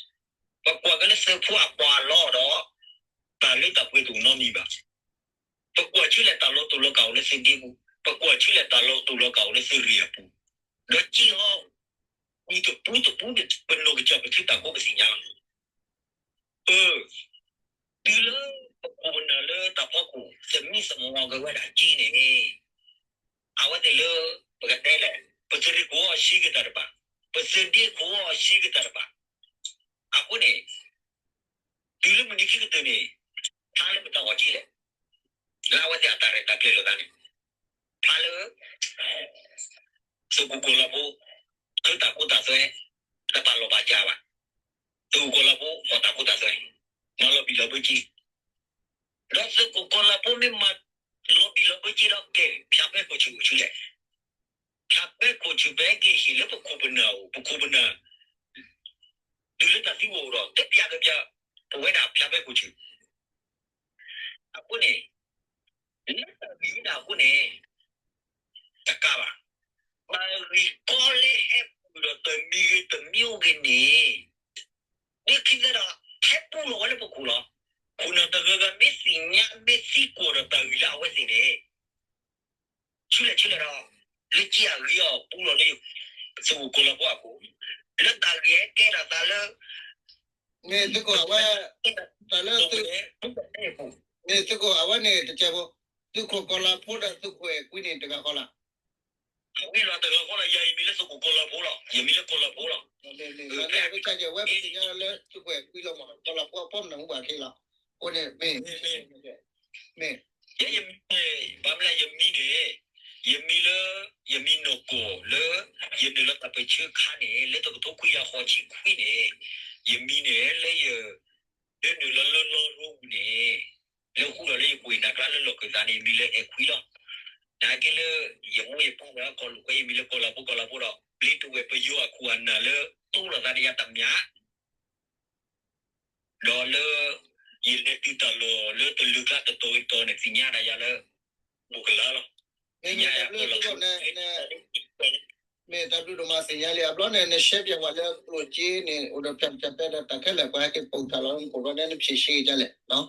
ဘၣ်. ပကွၢ်က့ၤလၢသုးဖိအပှၤအလီၢ်ဒီး တၢ်လၢတၢ်ပှဲၤတအိၣ်နီတမံၤဘၣ်. ပကွၢ်ဆူလဲၣ်တၢ်လီၤတူာ်လီၤကာ်အိၣ်လၢသုးဒ့ပူၤ, ပကွၢ်ဆူလဲၣ်တၢ်လီၤတူာ်လီၤကာ်အိၣ်လၢသုးရ့ၣ်အပူၤ, ဒီးက့ဟီ ပူၤတပူၤတပူၤ ပနီၢ်ကစၢ်ပထံတၢ်ကိးပသ့ၣ်ညါလီၤ. အၢ, တုၤလၢပခိၣ်ပနၢ်လၢတၢ်ဖီခိၣ် သမံသမိးက့ၤဝဲဒၣ်က့န့ၣ် အဝဲသ့ၣ်လၢ ပကတဲလဲၣ် ပသုးရ့ၣ်ခိၣ်အီၤဆှံက့ၤတၢ်တဘၣ်, ပသုးဒ့ခိၣ်အီၤဆှံက့ၤတၢ်တဘၣ်. အဃိန့ၣ် တုၤလၢမုၢ်နံၤခံကတၢၢ်န့ၣ် ဖျါလၢပတၢ်အီၣ်က့လဲၣ်, လၢအဝဲသ့ၣ်အတၢ်ရဲၣ်တၢ်ကျဲၤလိာ်သးန့ၣ် ဖျါလၢ သုးခိၣ်ကီၤလၤဖိ ထုတၢ်ခိတၢ်သွဲ တဘၣ်လီၢ်ဘၣ်စးဘၣ်. သုးခိၣ်ကီၤလၤဖိအတၢ်ခိတၢ်သွဲ မၤလီၤဘံၣ်လီၤဘၢက့, ဒီးသုးခိၣ်ကီၤလၤဖိမ့ၢ်မၤလီၤဘံၣ်လီၤဘၢက့ဒီး ကဲ ဖၠးပဲခိၣ်ဆူၣ်အိၣ်ဆူၣ်လဲၣ်. ဖၠးပဲခိၣ်ဆူၣ် ပဟဲက့ၤဟ့ၣ်လၢပခိၣ်ပနၢ်အိၣ်, ပခိၣ်ပနၢ် တုၤလၢတၢ်သံအိၣ်ဒီး တပျးကပျး ပဝဲဒၣ်ဖၠးပဲခိၣ်ဆူၣ်. အဃိန့ၣ် လၢတၢ်ဂ့ၢ်ဝဲဒၣ်အဃိန့ၣ် တကးဘၣ်, တၢ်ဂ့ၢ်ကီလၢဟဲပူၤဒီးတမံၤဂ့ၤတမံၤအိၣ်ဂ့ၤန့ၣ် ဒ်ခံသၢဒီး ဟဲပူၤလီၤဝဲလၢပခိၣ်လီၤ. ခိၣ်နၢ်တဂၤဂၤမ့ၢ်သ့ၣ်ညါ မ့ၢ်သံကွၢ်ဒီးတၢ်ဂ့ၢ်လၢအဝဲသ့ၣ်န့ၣ် ဆူလဲၣ်ဆူလဲၣ်ဒီး လၢက့အဂ့ၤအီၤပူၤလီၤလၢ သုးခိၣ်ကီၤလၤဖိအပူၤ, လၢတၢ်ဂ့ၢ်ဟဲကဲထီၣ်သးလၢ မ့ၢ်သုးခိၣ်အဝဲ တၢ်လၢသုး မ့ၢ်သုးခိၣ်အဝဲန့ၣ်တကဲဖိ, သုးခိၣ်ကီၤလၤဖိဒီးသုးခိၣ်အဲၣ်ကွံန့ၣ်တဂၤဃီလီၤ. အဝဲလီၤတဂၤဃီလီၤ, ယၤယမံၤလၢသုးခိၣ်ကီၤလၤဖိလီၤ, ယမံၤလၢကီၤလၤဖိလီၤ. ဝဲကစၢ်ယဲၢ်ဝဲပသ့ၣ်ညါလၢသုးခိၣ်အဲၣ်ကွံလီၤမး, ကီၤလၤဖိအဖီမနုၤမူဘၣ်ခဲလီၤ. အဃိန့ၣ်မ့ၢ် မ့ၢ် ယဲယမံၤန့ၣ် ဘၣ်မနုၤယမံၤန့ၣ် ယမံၤလၢ ယမံၤနီၢ်ကီၢ်လၢ ယနုာ်လီၤတၢ်ပၢၢ်ဆၢခါန့ၣ် လၢတကထိခွံကယၤဃိးဆံခွံန့ၣ် ယမံၤန့ၣ် လၢယ လၢနုာ်လီၤလၢလီရိပူၤန့ၣ် လၢဃူဒီးလၢယကွၢ်နၢ်ကျါလၢလီၢ်ခၢၣ်သးန့ၣ် ယမံၤလၢအဲၣ်ခွံလီၤ. နာ်က့လၢ ယမိၢ်ယပၢ်ဝဲကီၢ်လိာ်ကွဲ ယမံၤလၢကီၤလၤဖိကီၤလၤဖိဒီး ဘျ့တဝဲၢ်ပယီၤအခိၣ်အနၢ်လၢ တိလိာ်သးဒီးယၤတမံၤ ဒီးလၢ ယလဲၤတုၤတၢ်လီၢ်လၢတလၢၤကျါတတီၤဂ့ၤတီၤန့ၣ် သ့ၣ်ညါဒၣ်ယၤလၢ ဘူးကလါလီၤ. သ့ၣ်ညါယၤကီၢ်လီၤ မ့ၢ်တၢ်ဘျုးဒိၣ်မးသ့ၣ်ညါလံ အဘျီန့ၣ် နရှဲပၠးဝဲလၢကျိၣ်စ့န့ၣ် အိၣ်ဒီးဖၠးဖၠးပဲဒီးတၢ်ခဲလၢာ် ပှၤဟဲက့ၤပိာ်တၢ်လီၤ မ့ၢ်ကိၣ်ဘျီန့ၣ် နဖျ့ၣ်ရှဲကလဲၣ်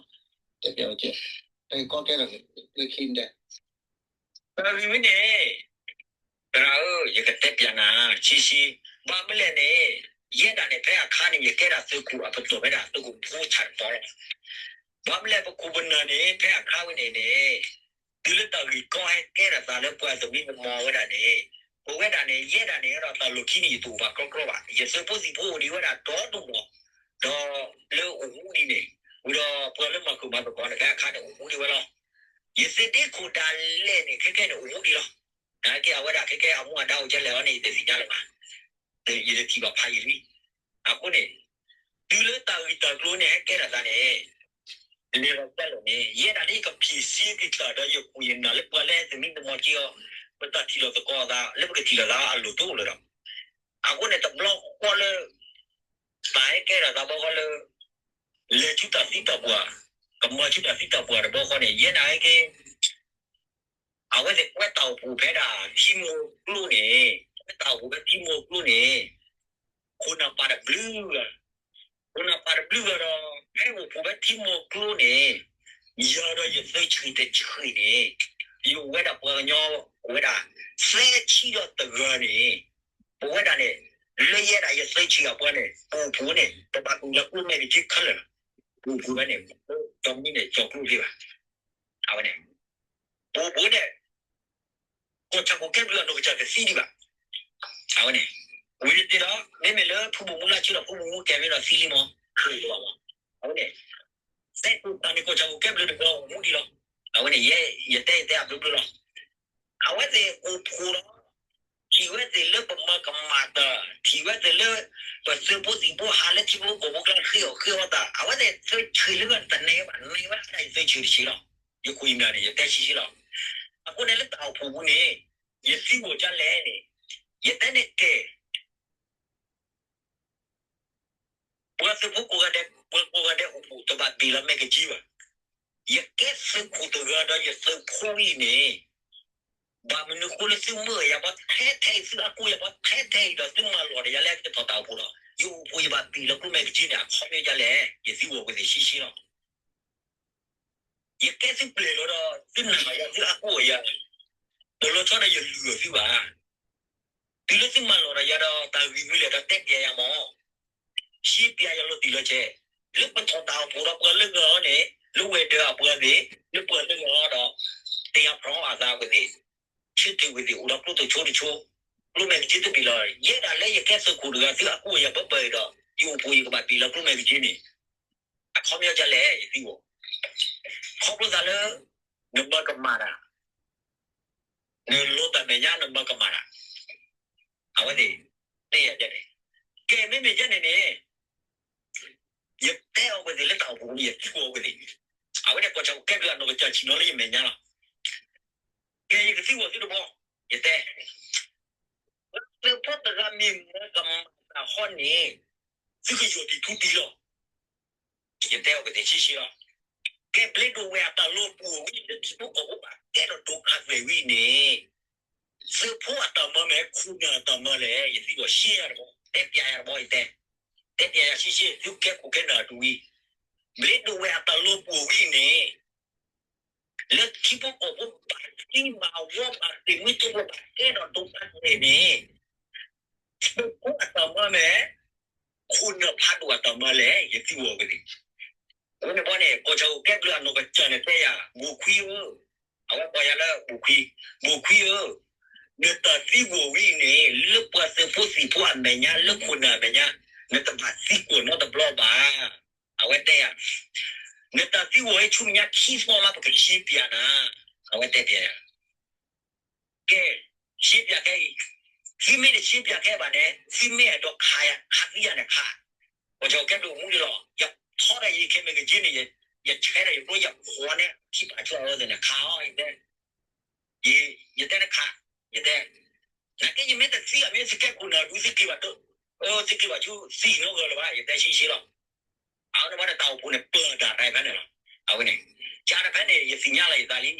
တဲပၠးဝဲကဲ တၢ်ကီကဲထီၣ်န့ၣ် လၢခံဒဲး တၢ်ဂ့ၢ်ဝဲန့ၣ် သရၣ်ဧၢ ယကတဲပၠးနၤ ဆံးဆံး ဘၣ်မနုၤလဲၣ်န့ၣ် ယဲဒၣ်န့ၣ် ဖဲအခါန့ၣ် ယကဲဒၣ်သုးခိၣ်အပတီၢ်ဖဲဒၣ် သုးခိၣ်ဖိဆၣ်တပီၤလီၤ. ဘၣ်မနုၤလဲၣ် ပခိၣ်ပနၢ်န့ၣ် ဖဲအခါဝဲန့ၣ်န့ၣ် တုၤလၢတၢ်ဂ့ၢ်ကီဟဲကဲထီၣ်သးလၢပှၤသမံသမိးဝဲဒၣ်န့ၣ် ပဝဲဒၣ်န့ၣ် ယဲဒၣ်န့ၣ်ဒီးတၢ်လီၢ်ခံန့ၣ် ယတအိၣ်ဘၣ်ကြီကြီဘၣ်. ယသုးဖိသံၣ်ဖိအိၣ်ဒံးဝဲဒၣ်ဒီဒူၣ်ဒီး, ဒီးလၢအိၣ်မူဒံးန့ၣ်, ဝံၤဒီးပှၤလၢမၤဃုာ်မၤသကိးတခါခါန့ၣ် အိၣ်မူဒံးဝဲလီၤ. ယသုးဒ့ခိၣ်ဒၣ်လဲာ်န့ၣ် ခဲကဲန့ၣ်အိၣ်မူဒံးလီၤ. နာ်က့အဝဲဒၣ်ခဲကဲအမူအဒါအိၣ်ကဲလဲၣ်အီၤန့ၣ် ယတသ့ၣ်ညါလၢၤဘၣ်. ယတထံၣ်ဘၣ်ဖးယံာ်လံ. အဃိန့ၣ် တုၤလၢတၢ်ဂ့ၢ်တၢ်ကျိၤန့ၣ် ဟဲကဲထီၣ်သးန့ၣ် လဲၤလီၤကလဲၣ်န့ၣ် ယဲဒၣ်လၢယကဖံးဆံကတၢၢ်ဒီးယခိၣ်ယနၢ်လၢပှၤလၢသုးမံသမိးက့အီၤ, ပတၢ်ထံၣ်လိာ်သကိးအသး လၢပကထံၣ်လိာ်သးအလိၤတအိၣ်လၢၤဒီး, အဃိန့ၣ် တဘျီဃီလၢ တၢ်ဟဲကဲထီၣ်သးဘီဃီလၢ လဲၤဆူတၢ်သံတၢ်ပှၢ်, ကမၤဆူတၢ်သံတၢ်ပှၢ်တဘျီဃီန့ၣ် ယဲဒၣ်ဟဲက့ၤ အဝဲသ့ၣ်ကွဲးတၢ်အိၣ်ဖှိၣ်ဖဲဒၣ်ထံမိၢ်ကျိန့ၣ်, ကွဲးတၢ်အိၣ်ဖှိၣ်ဖဲထံမိၢ်ကျိန့ၣ်, ခိၣ်နၢ်ပၢ်တဘျုးဂၤ, ခိၣ်နၢ်ပၢ်တဘျုးဂၤဒီး ဖဲအိၣ်ဖှိၣ်ဖဲထံမိၢ်ကျိန့ၣ်, ယၤဒီးယသုးဆံၣ်တဆံၣ်န့ၣ်, ယအိၣ်ဝဲဒၣ်ပှၤကညီအိၣ်ဝဲဒၣ် သၢဆံဒီးတဂၤန့ၣ်, ပဝဲဒၣ်န့ၣ် လၢယဲဒၣ်ယသုးဆံၣ်အပှၤန့ၣ် ပအိၣ်ဖှိၣ်န့ၣ် ပဘၣ်တူၢ်လၢကျိၣ်မဲာ်ကက့ခဲလၢာ်လီၤ. ပအိၣ်ဖှိၣ်ဝဲန့ၣ် ကၠီမံန့ၣ် ကၠီကျိၣ်ဖဲဘၣ်. အဝဲန့ၣ် ပအိၣ်ဖှိၣ်န့ၣ် ကီၢ်ဆၣ်ခိၣ်ကဲဘျုးအနီၢ်ကစၢ်တသံဒံးဘၣ်. အဝဲန့ၣ် ဝံၤတသ့ဒီး မ့မ့ၢ်လၢဖုဘိၣ်မူလၢဆၢဒီး ဖုဘိၣ်မူကဲမ့ၢ်ဒီးသံလံမး, အဝဲန့ၣ် သဲခိၣ်တၢ်န့ၣ် ကီၢ်ဆၣ်ခိၣ်ကဲဘျုးတဂၤအိၣ်မူဒံးလီၤ. အဝဲန့ၣ် ယဲ ယတဲယတဲအဘျုးဘျုးလီၤ. အဝဲသ့ၣ်အိၣ်ဖှိၣ်ဒီး ထံၣ်ဝဲသ့ၣ်လၢပမၤကမၣ်တၢ်, ထံၣ်ဝဲသ့ၣ်လၢ ပသုးဖိသံၣ်ဖိဟးလၢထံဖိကီၢ်ဖိကျါဃ့အီၣ်ဃ့အီတၢ်, အဝဲသ့ၣ်သုးဆံၣ်လၢတန့ၢ်ဘၣ်, န့ၢ်ဝဲဒၣ်ယသုးဆံၣ်တဆံးလီၤ. ယခိၣ်ယနၢ်န့ၣ် ယတဲဆံးဆံးလီၤ. အဃိန့ၣ်လၢတၢ်အိၣ်ဖှိၣ်ပူၤန့ၣ် ယသံကွၢ်ဒ်လဲၣ်န့ၣ်, ယတဲန့ၣ်ကဲ ပှၤသုးဖိကိးဂၤဒဲး, ပှၤကိးဂၤဒဲးအိၣ်ဖှိၣ်တဘၣ်ဘ့ၣ်လီၤမဲာ်ကက့ဘၣ်. ယကဲသုးခိၣ်တဂၤဒီးယသုးဖိအံၤန့ၣ်, ဘၣ်မနုၤဃိလၢသုမၢယၤပှၤထဲထဲအံၤ, သုအါကိးယၤပှၤထဲထဲအံၤဒီး သုမၤလီၤဒီးယၤလၢအကဲထီၣ်တၢ်အိၣ်ဖှိၣ်ဒီး ယအိၣ်ဖှိၣ်ယဘၣ်ဘ့ၣ်လီၤကျိၣ်မဲာ်ကက့န့ၣ် အခီပညီဒ်လဲၣ်, ယသံကွၢ်ဝဲသ့ၣ်ဆံးဆံးလီၤ. ယကဲသုပျဲၢ်လီၤဒီး သုနာ်ယၤ သုအါကိးယၤ, တလီၤဆီဒီးယလုၢ်အီၤသုဘၣ်. တုၤလၢသုမၤလီၤဒီးယၤဒီး တၢ်ဂ့ၢ်မနုၤလဲၣ်ဒီး တဲပျးယၤမး, ရှင်းပြယၤလီၤတံၢ်လီၤဆဲး, လၢပထီၣ်တၢ်အိၣ်ဖှိၣ်ဒီးပှၤလၢဂၤအီၤန့ၣ် လၢဝဲၤဒၢးအပှၤသ့ၣ်, လၢပှၤလၢဂၤအီၤဒီး တယၤဖျီအသးဝဲသ့ၣ်, ဆၢထၢၣ်ဝဲသ့ၣ်အိၣ်ဒီးကျိတဆိတဆိ, ကျိၣ်မဲာ်ကက့တဘ့ၣ်လီၤ. ယဲဒၣ်လၢယကဲသုးခိၣ်တဂၤ သုအါကိးယၤပၢပၢအံၤဒီး ယအိၣ်ဖှိၣ်ယကဘၣ်ဘ့ၣ်လီၤကျိၣ်မဲာ်ကက့န့ၣ် အခီပညီဒ်လဲၣ် ယသံကွၢ်, ခီဖျိသးလၢ နမၤကမၣ်တၢ်, နလိတၢ်မဲာ်ညါ နမၤကမၣ်တၢ်, အဝဲသ့ၣ်တဲယၤဒ်န့ၣ်, ကဲမ့မ့ၢ်ဒ်န့ၣ်န့ၣ် ယတဲအီၤဝဲသ့ၣ်လၢတၢ်အိၣ်ဖှိၣ်န့ၣ် ယသံကွၢ်အီၤဝဲသ့ၣ်, အဝဲန့ၣ်ကီၢ်ဆၣ်ခိၣ်ကဲဘျုးအနီၢ်ကစၢ်ဆ့ၣ်နီၤလၢယမဲာ်ညါလီၤ. ကဲယကသံကွၢ်သုတဘျီ, ယတဲ သုးဖိတဂၤမ့ၢ်မၤကမၣ်တၢ်ဃီန့ၣ် သုကယီၢ်တံၢ်ထူတံၢ်လီၤ. ယတဲအီၤဝဲသ့ၣ်ဆံးဆံးလီၤ. ကဲဘျီဒိၣ်ဝဲအတၢ်လီၤပှီၢ်ဝံၤ လၢထံဖိကီၢ်ဖိဘၣ်ကဲထီၣ်ဒိၣ်ခါသ့ၣ်ဝံၤန့ၣ် သုးဖိအတၢ်မၤမ့ၢ် ခိၣ်နၢ်အတၢ်မၤလဲၣ်, ယသံကွၢ်ဆံးယၤတဘျီ, တဲပျးယၤတဘျီ ယတဲ, တဲပျးယၤဆံးဆံး သုကဲခိၣ်ကဲနၢ်တဝံၤ, ဘျီဒိၣ်ဝဲအတၢ်လီၤပှီၢ်ဝံၤန့ၣ် လၢထံဖိကီၢ်ဖိဘၣ်သံဘၣ်ဝီဘၣ်သ့ၣ်မံသ့ၣ်ဘိ ဘၣ်ကဲထီၣ်ဒိၣ်ခါသ့ၣ်န့ၣ် သုးဖိအတၢ်မၤမ့ၢ် ခိၣ်နၢ်ဖးဒိၣ်အတၢ်မၤလဲၣ်, ယသံကွၢ်ဝဲသ့ၣ်. အဃိန့ၣ်ဘီန့ၣ် ကီၢ်ဆၣ်ခိၣ်ကဲဘျုးအနီၢ်ကစၢ်န့ၣ်တဲယၤ, ဘိၣ်ခွံဧၢ, အဝဲကိးယၤလၢဘိၣ်ခွံ, ဘိၣ်ခွံဧၢ, နတၢ်သံကွၢ်ဝံၤန့ၣ် လၢပှၤသုးဖိသံၣ်ဖိအမဲာ်ညါ လၢခိၣ်နၢ်အမဲာ်ညါ နတဘၣ်သံကွၢ်နီတဘျီဘၣ်. အဝဲတဲယၤ, နတၢ်သံကွၢ်ဝဲဆူမဲာ်ညါခံသီလၢပကရှင်းပြနၤ, အဝဲတဲပျးယၤ ကဲ, ရှင်းပြခဲအံၤ, သုမ့ၢ်တရှင်းပြခဲဘၣ်န့ၣ် သုမ့ၢ်အဲၣ်ဒိးခးယၤ ခးသံယၤန့ၣ်ခး, ကီၢ်ဆၣ်ခိၣ်ကဲဘျုးအိၣ်မူဒံးလီၤ. ယထီဒါယံၤခဲမ့ၢ်ကက့န့ၣ် ယဆဲးဒီးယကျိယခွီန့ၣ် ထံၣ်ပာ်ဆူအဝဲသ့ၣ်န့ၣ် ခးအီၤ ယတဲ, ယတဲတခး, ယတဲ, နာ်က့ယမ့ၢ်တသံအမ့ၢ်သုကဲခိၣ်နၢ်ဒုး သုက့ၤဘၣ်, သုက့ၤဘၣ်ဆူသံနီတဂၤလၢၤဘၣ် ယတဲဆံးဆံးလီၤ. အဝဲန့ၣ်ဘၣ်န့ၣ် တၢ်အိၣ်ဖှိၣ်န့ၣ် ပၢၢ်တၢ်တၢ်ဖဲန့ၣ်လီၤ. အဝဲန့ၣ် ကၢ်တဖဲန့ၣ် ယသ့ၣ်ညါလီၤယသးလံ,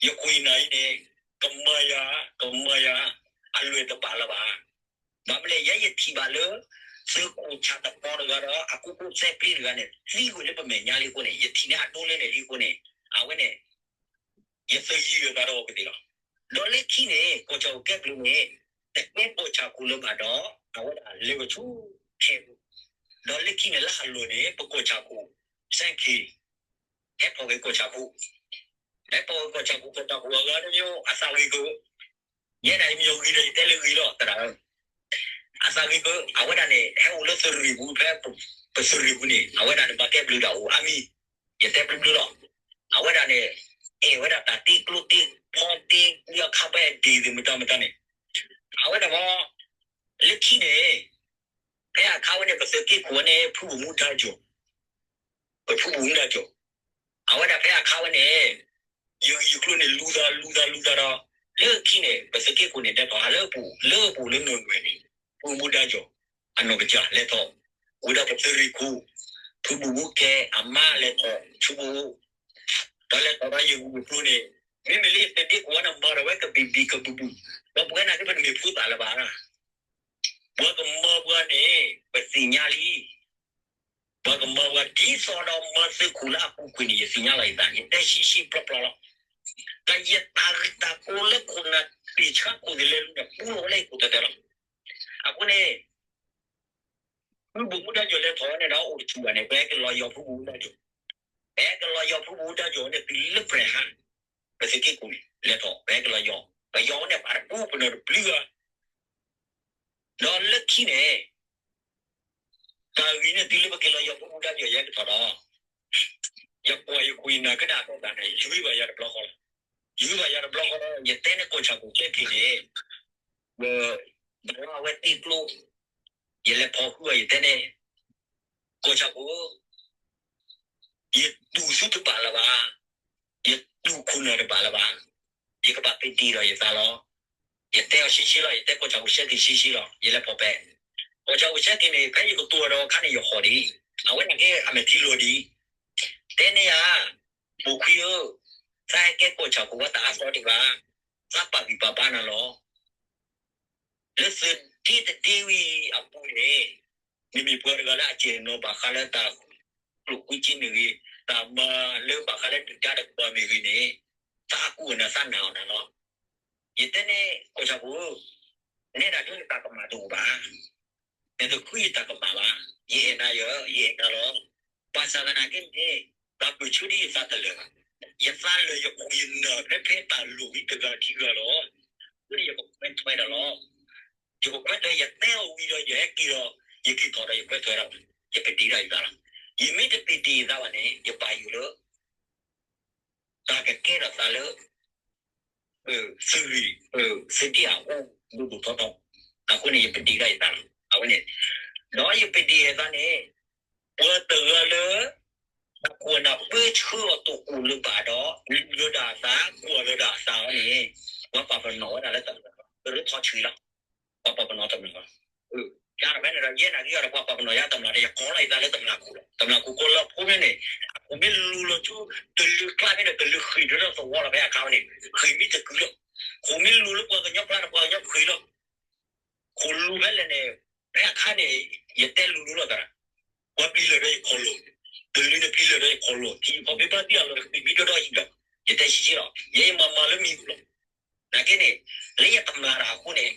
ယခိၣ်ယနၢ်အံၤန့ၣ် ကမၤယၤ, ကမၤယၤ, အလွဲၢ်တဘၣ်လၢၤဘၣ်. ဘၣ်မနုၤလဲၣ် ယဲယထံၣ်ဘၣ်လၢ သုးခိၣ်ဆၣ်တပီၤတဂၤဒီး အကူၣ်ကိၣ်သဲပျ့တဂၤန့ၣ် သံကွၢ်လၢပမဲာ်ညါလံအဃိန့ၣ် ယထံၣ်န့ၢ်အဒိလၢန့ၣ်လံအဃိန့ၣ် အဝဲန့ၣ် ယသုးယံၤလၢၤဘၣ်ဒီးအဝဲသ့ၣ်လီၤ. ဒီးလၢခံန့ၣ် ကီၢ်ဆၣ်ခိၣ်ကဲဘျုးန့ၣ် တကဲကီၢ်ဆၣ်ခိၣ်လၢၤဘၣ်ဒီး အဝဲဒၣ်လဲၤဝဲဆူခဲပူၤ, ဒီးလၢခံန့ၣ်လၢအလီၢ်န့ၣ် ပကီၢ်ဆၣ်ခိၣ် စဲၣ်ခ့ၣ် ဟဲဖီၣ်က့ၤကီၢ်ဆၣ်ခိၣ်, ဟဲဖီၣ်က့ၤကီၢ်ဆၣ်ခိၣ် ကီၢ်ဆၣ်ခိၣ်အဂၤတမံၤ အသးဂ့ၤက့ၤ ယဲဒၣ်ယမ့ၢ်ယဂ့ၤဒီး ယတဲလၢဂ့ၤလီၤ သရၣ်ဧၢ. အသးဂ့ၤက အဝဲဒၣ်န့ၣ် ဟဲအိၣ်လၢသုးရ့ၣ်ပူၤ ဖဲပသုးရ့ၣ်ပူၤန့ၣ် အဝဲဒၣ်န့ၣ် ဘၣ်ကဲဘျုးတၢ်အိၣ်အါမံၤ, ယတဲဘျုးဘျုးလီၤ. အဝဲဒၣ်န့ၣ် အဲၣ်ဝဲဒၣ်တၢ်တ့ကျိတ့ဖီတ့ လၢအခါဘၣ်ဒ့ၣ်သ့ၣ်မတၤမတၤန့ၣ် အဝဲဒၣ်မ့ၢ် လၢခံန့ၣ် ဖဲအခါဝဲန့ၣ် ပသုးက့ခိၣ်ဝဲန့ၣ် ဖုဘိၣ်မူဒါကၠီၤ, ပဖုဘိၣ်မူဒါကၠီၤ, အဝဲဒၣ်ဖဲအခါဝဲန့ၣ် ယဂံၢ်ယကျိၤန့ၣ် လူၤသးလူၤသးလူၤသးဒီး လၢခံန့ၣ် ပသုးက့ခိၣ်န့ၣ် ဒဲးထီၣ်ဟးလၢပူၤ လၢပူၤလၢနီၢ်နွဲၣ်န့ၣ် ဖုဘိၣ်မူဒါကၠီၤ အနီၢ်ကစၢ်လဲၤထီၣ် ဝံၤဒီးပသုးရ့ၣ်ခိၣ် ဖုဘိၣ်မူကဲအမါလဲၤထီၣ် ဆူဘိၣ် ဒီးလဲၤထီၣ်ဒီးယဂံၢ်ယကျိၤန့ၣ် မ့မ့ၢ်လၢယသုးက့ခိၣ်ဝဲန့ၣ် မၤဒီးဝဲကဘံၣ်ဘံၣ်ကဘုၣ်ဘုၣ်, ဒီးပဝဲနာ်က့ပတမ့ၢ်ဖိသၣ်လၢၤဘၣ် ပှၤကမၤပှၤန့ၣ် ပသ့ၣ်ညါလံ. ပှၤကမၤပှၤဒ်သိးဒီးမၤသုးခိၣ်လၢအပူၤကွံာ်န့ၣ် ယသ့ၣ်ညါလီၤယသး ယတဲရှဲရှဲပျီပျီလီၤ. တၢ်ယတၢ်ဂ့ၢ်တၢ်ကိလၢခိၣ်နၢ်တ့ၢ်ဆါခိၣ်သ့ၣ်လဲၤလူၤန့ၣ် ပူလီၤဝဲလၢယခိၣ်တဲာ်တဲာ်လီၤ. အဃိန့ၣ် ဖုဘိၣ်မူဒါကၠီၤလဲၤထီၣ်ဝဲန့ၣ်ဒီးအိၣ်တဆူၣ်ဘၣ်န့ၣ် ပဟဲကလီၤယီၤဖုဘိၣ်မူဒါကၠီၤ, ပဟဲကလီၤယီၤဖုဘိၣ်မူဒါကၠီၤန့ၣ် တုၤလၢပြဲၤဟါ ပသုးက့ခိၣ်န့ၣ် လဲၤထီၣ် ပဟဲကလီၤယီၤ, ပယီၤဝဲန့ၣ် ပာ်တပူၤပနီၣ်တပျုၤဂၤ ဒီးလၢခံန့ၣ် တၢ်ဂ့ၢ်န့ၣ်တုၤလၢပက့ၤလီၤယီၤဖုဘိၣ်မူဒါကၠီၤ ယဟဲကထီၣ်ဒီး ယကွၢ်ယခိၣ်ယနၢ်ကဒၣ်အသီၣ်တၢ်န့ၣ် ယုၢ်ဘၣ်ယၤတဘျီဃီလီၤ. ယုၢ်ဘၣ်ယၤတဘျီဃီဒီး ယတဲန့ၢ်ကီၢ်ဆၣ်ခိၣ်ခဲက့ၤန့ၣ် ဒီးအဝဲတ့ကျိ ယလဲၤဖီၣ်ဃုအီၤ ယတဲန့ၣ် ကီၢ်ဆၣ်ခိၣ် ယတူၢ်သုတဘၣ်လၢၤဘၣ်, ယတူၢ်ခိၣ်နၢ်တဘၣ်လၢၤဘၣ်, ယကဘၣ်ပ့ၤတ့ၢ်ဒီးယသးလီၤ. ယတဲအီၤရှဲရှဲလီၤ, ယတဲကီၢ်ဆၣ်ခိၣ်ဆဲက့ၤရှဲရှဲလီၤ, ယလဲၤဖီၣ်ပဲ. ကီၢ်ဆၣ်ခိၣ်ဆဲက့ၤန့ၣ် ဖဲယကတိၤဒီးအခါန့ၣ် ယဟီၣ်ဒံး, အဝဲန့ၣ်က့အမဲာ်ထံလီၤဒံး, တဲန့ၢ်ယၤ, ဘိၣ်ခွံဧၢ, သးဟဲကဲကီၢ်ဆၣ်ခိၣ်ဝဲတၢ်အါသီဒံးဘၣ်, သးပာ်ဂံၢ်ပာ်ဘါနၤလီၤ. လၢသုးဒ့တဒ့ဝံၤအပူၤန့ၣ်, မ့မ့ၢ်ပှၤတဂၤလၢအစဲၣ်နီၤဘၣ်ဃးလၢတၢ်ကျိၣ်ကွံက့မ့ၢ်ဂ့ၤ, တၢ်မၤလၢဘၣ်ဃးလၢဒုၣ်ဒါတကပၤမ့ၢ်ဂ့ၤန့ၣ်, သးအကူၣ်အနၢ်သးနာ်အီၤနၤလီၤ. ယတဲန့ၢ်ကီၢ်ဆၣ်ခိၣ်, နဲဒၣ်ဒ်နတၢ်ကမၣ်တအိၣ်ဘၣ် နတဃုယတၢ်ကမၣ်ဘၣ်, ယအဲၣ်နၤယၤ, ယအဲၣ်နၤလီၤ. ဘၣ်ဆၣ်သနာ်က့န့ၣ်, တၢ်ပၢၢ်ဆၢဒ်ယသးတလၢာ်ဘၣ်. ယသးလၢာ်ယခိၣ်ယနၢ်ဖဲဖဲတၢ်လိၣ်ဝံတဂၤခံဂၤလီၤ. အဃိန့ၣ်ယကခွဲးထွဲဒၣ်လီၤ. ယကခွဲးထွဲ ယတဲအီၤဝံၤဒီးယဟဲက့ၤဒီး, ယက့ၤထီၣ်ဒီးယခွဲးထွဲဒၣ်, ယပတ့ၤဒၣ်ယသးလီၤ. ယမ့ၢ်တပတ့ၤယသးဘၣ်န့ၣ် ယပာ်ယိၣ်လၢ တၢ်ကကဲထီၣ်သးလၢ သုးဂ့ၢ် သုးဒ့အအိၣ်ဒိၣ်ဒိၣ်ထီထီ, အဃိန့ၣ် ယပတ့ၤဒၣ်ယသးလီၤ. အဝဲန့ၣ်, ဒီးယပတ့ၤယသးန့ၣ်, ပှၤတဂၤလၢ အခိၣ်အနၢ်ပၢဆှၢအီၤတအိၣ်လၢၤဘၣ်ဒီး လူၤလၢၤဒၣ်အသး ကွၢ်လၢၤဒၣ်အသးအီၤန့ၣ်, ပှၤပာ်ပနီၣ်ဝဲဒၣ်လၢတၢ်ကရၢထီဆှံလီၤ. ပှၤပာ်ပနီၣ်တမျၢ်လီၤ. ယၤတဖဲန့ၣ်ဒီး ယဲနာ်က့ဒီး ပှၤပာ်ပနီၣ်ယၤတမျၢ်ဒီး ယကိးလီၤယသးလၢတမျၢ်ခိၣ်လီၤ. တမျၢ်ခိၣ်ကိးလၢအဖိမ့ၢ်န့ၣ်, အခိၣ်မ့ၢ်လူၤလီၤဆူ တလုာ်ကျါမ့ၢ်ဒီး တလုာ်ဃ့ၢ်ဒီးသဝီလီၤ ဖဲအခါဝဲန့ၣ်, ဃ့ၢ်မ့ၢ်တကုာ်လီၤ. ခိၣ်မ့ၢ်လူၤလၢပှၤကညီကျါန့ၣ် ပှၤကညီဃ့ၢ်လီၤ. ခိၣ်လူၤဖဲလဲၣ်န့ၣ်, ဖဲအခါန့ၣ် ယတဲလူၤလူၤလီၤသရၣ်, ပှၤပျံၤလၢာ်ဒီးယခီၣ်လီၢ်, တလုာ်န့ၣ်ပျံၤလၢာ်ဒီးယခီၣ်လီၢ်, ထံဖီဘ့ဘါသံအလီၢ် ဃ့ၢ်မ့ၢ်ဒီဒီဟံၣ်လီၤ. ယတဲဆံးဆံးလီၤ, ယဲယမၤမၤလၢမံၤပူၤလီၤ. နာ်က့န့ၣ်, လၢယတမျၢ်တၢ်အဃိန့ၣ်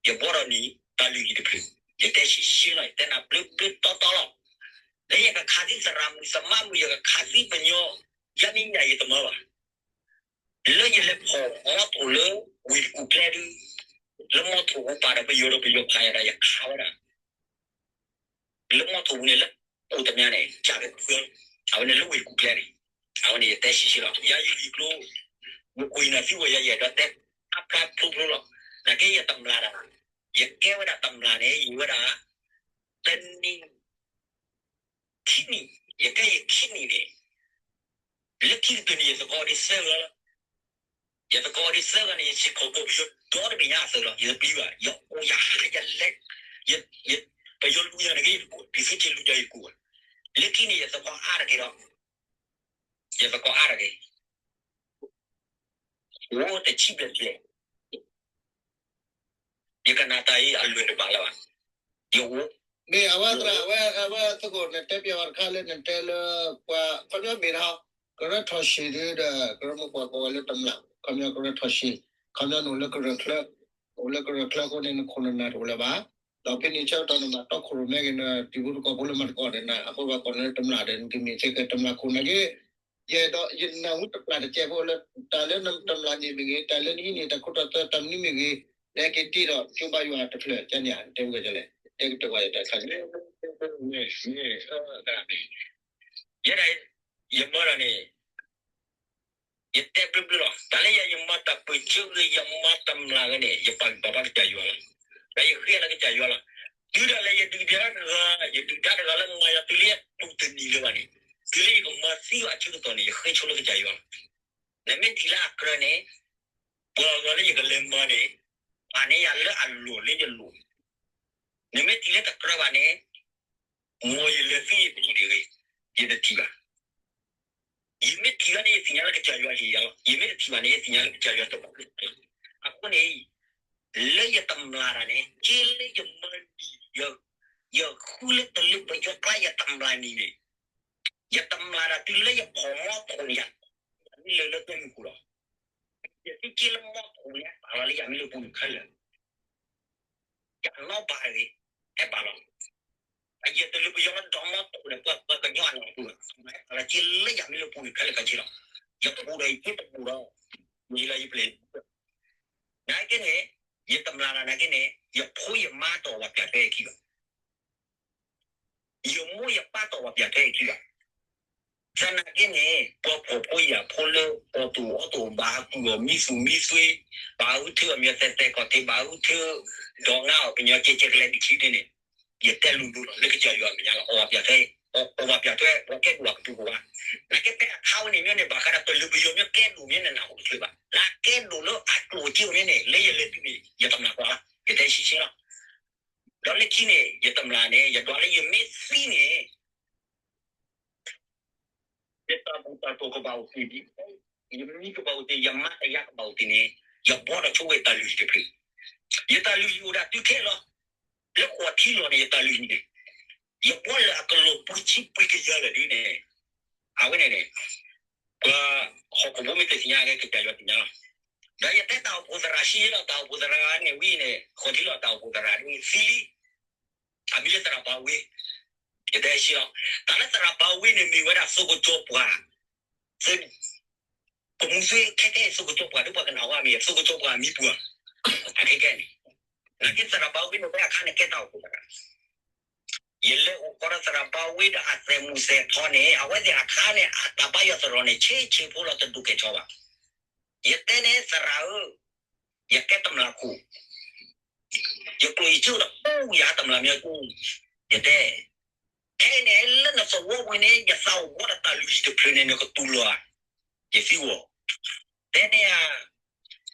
ယဘှီထီၣ်န့ၢ်တၢ်လုၢ်ဟံၣ်တဖျၢၣ်, ယတဲဆံးဆံးလီၤ, ယတဲနၤဘျုးဘျုးတီတီလီၤ. လၢယကခးသံသရၣ်မုၣ်သမါမုၣ် ယကခးသံပညီ, ယမ့ၢ်ညၣ်ယတမၤဘၣ်. လၢယလဲၤဖီၣ်မီထိၣ်လၢဝ့ၢ်တကူၣ်ကျဲဒု, လၢမီထိၣ်ပူၤပာ်ဒီးပယီၤဒီးပယီၤခးယၤဒီးယခးဝဲဒၣ် လၢမီထိၣ်ပူၤန့ၣ် လၢအိၣ်တမျၢ်န့ၣ် ကၢ်က့ၤဃု, အဝဲန့ၣ်လၢဝ့ၢ်တကူၣ်ကျဲန့ၣ်, အဝဲန့ၣ်ယတဲဆံးဆံးလီၤ. ယၤယဂ့ၢ်ကျိၤ, ယကွၢ်နၤသံဝဲယၤယဲၢ်ဒီးတဲ, အဖျါဖျိဖျိလီၤ. နာ်က့ယတမျၢ်တၢ်, ယကဲဝဲဒၣ်တမျၢ်န့ၣ် ယဝဲဒၣ် တနံၣ် ခံနံၣ်, ယကဲယခံနံၣ်န့ၣ်, လၢခံကတၢၢ်န့ၣ် ယသကိးဒံးသၢဂၤလီၤ. ယသကိးဒံးသၢဂၤန့ၣ် ယစ့ၢ်ကီးကိးပယီၤဒီတဘ့ၣ်ညါအသိးလီၤ. ယတပျံၤဘၣ်, ယအိၣ်ယၤယလဲၤ, ပယီၤလူၤယၤန့ၣ်က့ ယတကိး, ပံၤသံက့လူၤယၤယကိးဘၣ်. လၢခံန့ၣ် ယသကိးအါတက့ၢ်ဒီး, ယသကိးအါတက့ၢ် အိၣ်တဆံဘျဲၣ်ဘျဲၣ်, ယကနၣ်တၢ်အံၤအလွဲၢ်တဘၣ်လၢၤဘၣ်, ယအိၣ်, မ့ၢ်အဝဲသရၣ်, အဝဲသကိးနတဲပျဲဝဲတခါလၢနတဲလၢ ပှၤ ခီပညီမ့ၢ်ဒီး ကရၢထီၣ်ရှံၣ်ဒုဒီး ကရၢမိၢ်ပှၢ်ကိးဝဲလၢတမျၢ်, ခီပညီကရၢထီၣ်ရှံၣ်, ခီပညီနအိၣ်လၢကရၢချၢ, အိၣ်လၢကရၢချၢအဃိန့ၣ် နခိၣ်နနၢ်တအိၣ်လၢၤဘၣ်, ဒီးဖဲန့ၣ်ဆၢကတီၢ်နဘၣ်တီခိၣ်ရိၣ်မဲက့ၤ နတံၤဖိသကိးဖိလၢမၤသကိးဒီးနၤ အဃိပှၤကိးနၤလၢတမျၢ်ဒီး နကမ့ၢ်စ့ၢ်ကီးတမျၢ်ခိၣ်နၢ်က့ ယဲဒီးယနၢ်ဟူတပျၢ်တစဲးဖိလၢ တၢ်လၢနတမျၢ်န့ၣ်မ့ၢ်ဂ့ၤ, တၢ်လၢနဟံးန့ၢ်တၢ်ခိတၢ်သွဲတၢ်မနုၤမ့ၢ်ဂ့ၤ, နဟဲက့ၤတ့ဒီးကၠိဘါယွၤတဖျၢၣ်ကန့ၣ် တဲဝဲလဲၣ်, တဲကတၢၢ်ဝဲတၢ်ခါန့ၣ် ယဲဒၣ် ယမၤတၢ်န့ၣ် ယတဲဘျုးဘျုးလီၤ. တၢ်လၢယ ယမၤတၢ်ပၢၢ်ဆၢဂ့ၤ ယမၤတမျၢ်ဂ့ၤန့ၣ် ယပာ်ဂံၢ်ပာ်ဘါကစၢ်ယွၤလီၤ. ဒီးယဃ့လၢကစၢ်ယွၤလီၤ. တုၤဒၣ်လဲာ်ယဒုၣ်ဒါတဂၤ ယဒုၣ်ဒါတဂၤလၢမၤယၤတုၤလၢယတူၢ်တနံၤလၢၤဘၣ်န့ၣ်, တုၤလၢယကမၤသံအီၤအဆၢကတီၢ်န့ၣ် ယဃ့ဆိလၢကစၢ်ယွၤလီၤ. နမ့ၢ်ထံၣ်လၢအကြၢးန့ၣ် ပှၤဂၤလၢယကလဲၤမၤန့ၣ် ပာ်န့ၢ်ယၤလၢအလိၤလၢယလိၤ, နမ့ၢ်ထံၣ်လၢတကြၢးဘၣ်န့ၣ် မ်ယလဲၤသံယတထံၣ်တဂ့ၤ, ယတထံၣ်ဘၣ်. ယမ့ၢ်ထံၣ်ဘၣ်န့ၣ် ယသ့ၣ်ညါလၢကစၢ်ယွၤဟ့ၣ်ယၤလီၤ. ယမ့ၢ်တထံၣ်ဘၣ်န့ၣ် ယသ့ၣ်ညါလၢကစၢ်ယွၤတဘၣ်. အဃိန့ၣ် လၢယတမျၢ်တၢ်န့ၣ် က့လၢယမၤနံၤ ယဃုလၢတလၢပယီၤကျါ ယတမျၢ်နံၤန့ၣ်, ယတမျၢ်တၢ်တုၤလၢယဖီၣ်မီထိၣ်န့ၣ် ယမ့ၢ်လၢလၢပှဲၤမုၢ်ပူၤလီၤ. ယသုက့လၢမီထိၣ်န့ၣ် ပာ်လီၤလၢယမ့ၢ်လၢပူၤန့ၣ်ခဲလၢာ် ယနီၣ်ဘၣ်တဂ့ၤ, ဟဲဘၣ်လီၤ. အယဲၢ်တလၢပယီၤလၢဒီမီထိၣ်န့ၣ် ပှၤပှၤကညီအနီၢ်ပူၤလီၤ, ဟဲဘၣ်လီၤက့လၢယမ့ၢ်လၢပူၤန့ၣ်ခဲလၢာ်ခဲဆ့လီၤ. ယပူၤဒီးယက့တပူၤဒီး ယလၢယပျဲၢ် နာ်က့န့ၣ် ယတမျၢ်တၢ်နာ်က့န့ၣ် ယဖိယမါတအိၣ်ဘၣ်ပျၢ်ထွဲယခံဘၣ်. ယမိၢ်ယပၢ်တအိၣ်ဘၣ်ပျၢ်ထွဲယခံဘၣ်. သနာ်က့န့ၣ် ပှၤဖှီၣ်ဖိယာ်ဖိလၢ အီၣ်တအိၣ်အီတအိၣ် ဘၣ်ဟးကူၣ်အီၤမံသူၣ်မံသွံ, ဘၣ်ဟးအုၣ်ထၢအီၤမံသဲသဲကီၢ်ထံး, ဘၣ်ဟးအုၣ်ထၢ ဒီးငါအီၤကညီကဲကဲကလဲာ်ဒ်ခံန့ၣ်န့ၣ်, ယတဲလိၤလိၤလီၤလၢကစၢ်ယွၤအမဲာ်ညါလီၤ. အီၣ်ဘၣ်ပျၢ်ထွဲ, အီၣ်ဘၣ်ပျၢ်ထွဲ ပှၤကဲဒိၣ်အကပူၤကဝါ, နာ်က့ဖဲအခါဝဲန့ၣ်မ့ၢ်န့ၣ် ဘၣ်ဃးဒီးတလၢပယီၤမ့ၢ်ကဲဒိၣ်မ့ၢ်န့ၣ် နၢ်ဟူတချုးဘၣ်. လၢကဲဒိၣ်လၢအကျိၣ်အစ့ဝဲန့ၣ်န့ၣ် လၢယလဲၤတုၤန့ၣ် ယတမျၢ်ကွၢ်လီၤ, ယတဲဆံးဆံးလီၤ. ဒီးလၢခံန့ၣ် ယတမျၢ်န့ၣ် ယဒွးလၢယမ့ၢ်သံန့ၣ် ယတၢ်ဘူၣ်တၢ်တီၢ်ကဘၣ်အိၣ်တ့ၢ်ဒ်, ယမံကဘၣ်အိၣ်တ့ၢ်, ယမါတယါကဘၣ်အိၣ်တ့ၢ်န့ၣ် ယဘှီဒီးဆိဝဲတၢ်လုၢ်ဟံၣ်တဖျၢၣ်. ယတၢ်လုၢ်ဟံၣ်အိၣ်ဒၣ်တုၤခဲလီၤ. လၢဃိးထံလီၤန့ၣ် ယတၢ်လုၢ်ဟံၣ်န့ၣ် ယဘှီလၢအကလီၤပှဲၤဆံပှဲၤကယၤလၢာ်ဒ်န့ၣ်, အဝဲန့ၣ်န့ၣ် ပှၤဟီၣ်ခိၣ်ဖိမ့ၢ်တသ့ၣ်ညါက့ ကစၢ်ယွၤသ့ၣ်ညါလီၤ. ဒီးယတဲတၢ်အိၣ်ဖှိၣ်သရၣ်ဆံးလီၤ, တၢ်အိၣ်ဖှိၣ်သရၣ်န့ၣ်ဝံၤန့ၣ် ဃိးထံလီၤ တၢ်အိၣ်ဖှိၣ်သရၣ်ဒ်သံလံ, အမံၤလၢသရၣ်ဘၣ်ဝ့, ယတဲဆံးလီၤ. တၢ်လၢသရၣ်ဘၣ်ဝ့န့ၣ် မ့ၢ်ဝဲဒၣ်သုးကစီၤပှၢ် သုး ပမူၤသ့ခဲကဲ သုးကစီၤပှၢ်ဒ်ပှၤကနၣ်ဝဲမ့ၢ် သုးကစီၤပှၢ်အမံၤပှၢ် အခဲကဲန့ၣ်, နာ်က့သရၣ်ဘၣ်ဝ့န့ၣ် ဖဲအခါန့ၣ်ကဲတၢ်အိၣ်ဖှိၣ်သရၣ်, ယလဲၤအိၣ်ခိးဒီးသရၣ်ဘၣ်ဝ့ဒီးအသဲးမူးသဲးထီန့ၣ် အဝဲသ့ၣ်အခါန့ၣ် အတၢ်ဘါယွၤသရိာ်န့ၣ် ဆံးဆံးဖိလီၤ တဒိၣ်ကဲၣ်ဆိးဘၣ်. ယတဲန့ၣ် သရၣ်ဧၢ, ယကဲတမျၢ်ခိၣ် ယကျိၣ်ယစ့အိၣ်ဒီးပူၤ ယဟးတမျၢ်မ့ၢ်အူ, ယတဲ, ခဲအံၤန့ၣ် လၢနသဝီပူၤန့ၣ် ယသးအိၣ်ဘှီဒီးတၢ်လုၢ်ဟံၣ်တဖျၢၣ်န့ၣ် နကတူၢ်လိာ်ဧါ, ယသံကွၢ်, တဲန့ၢ်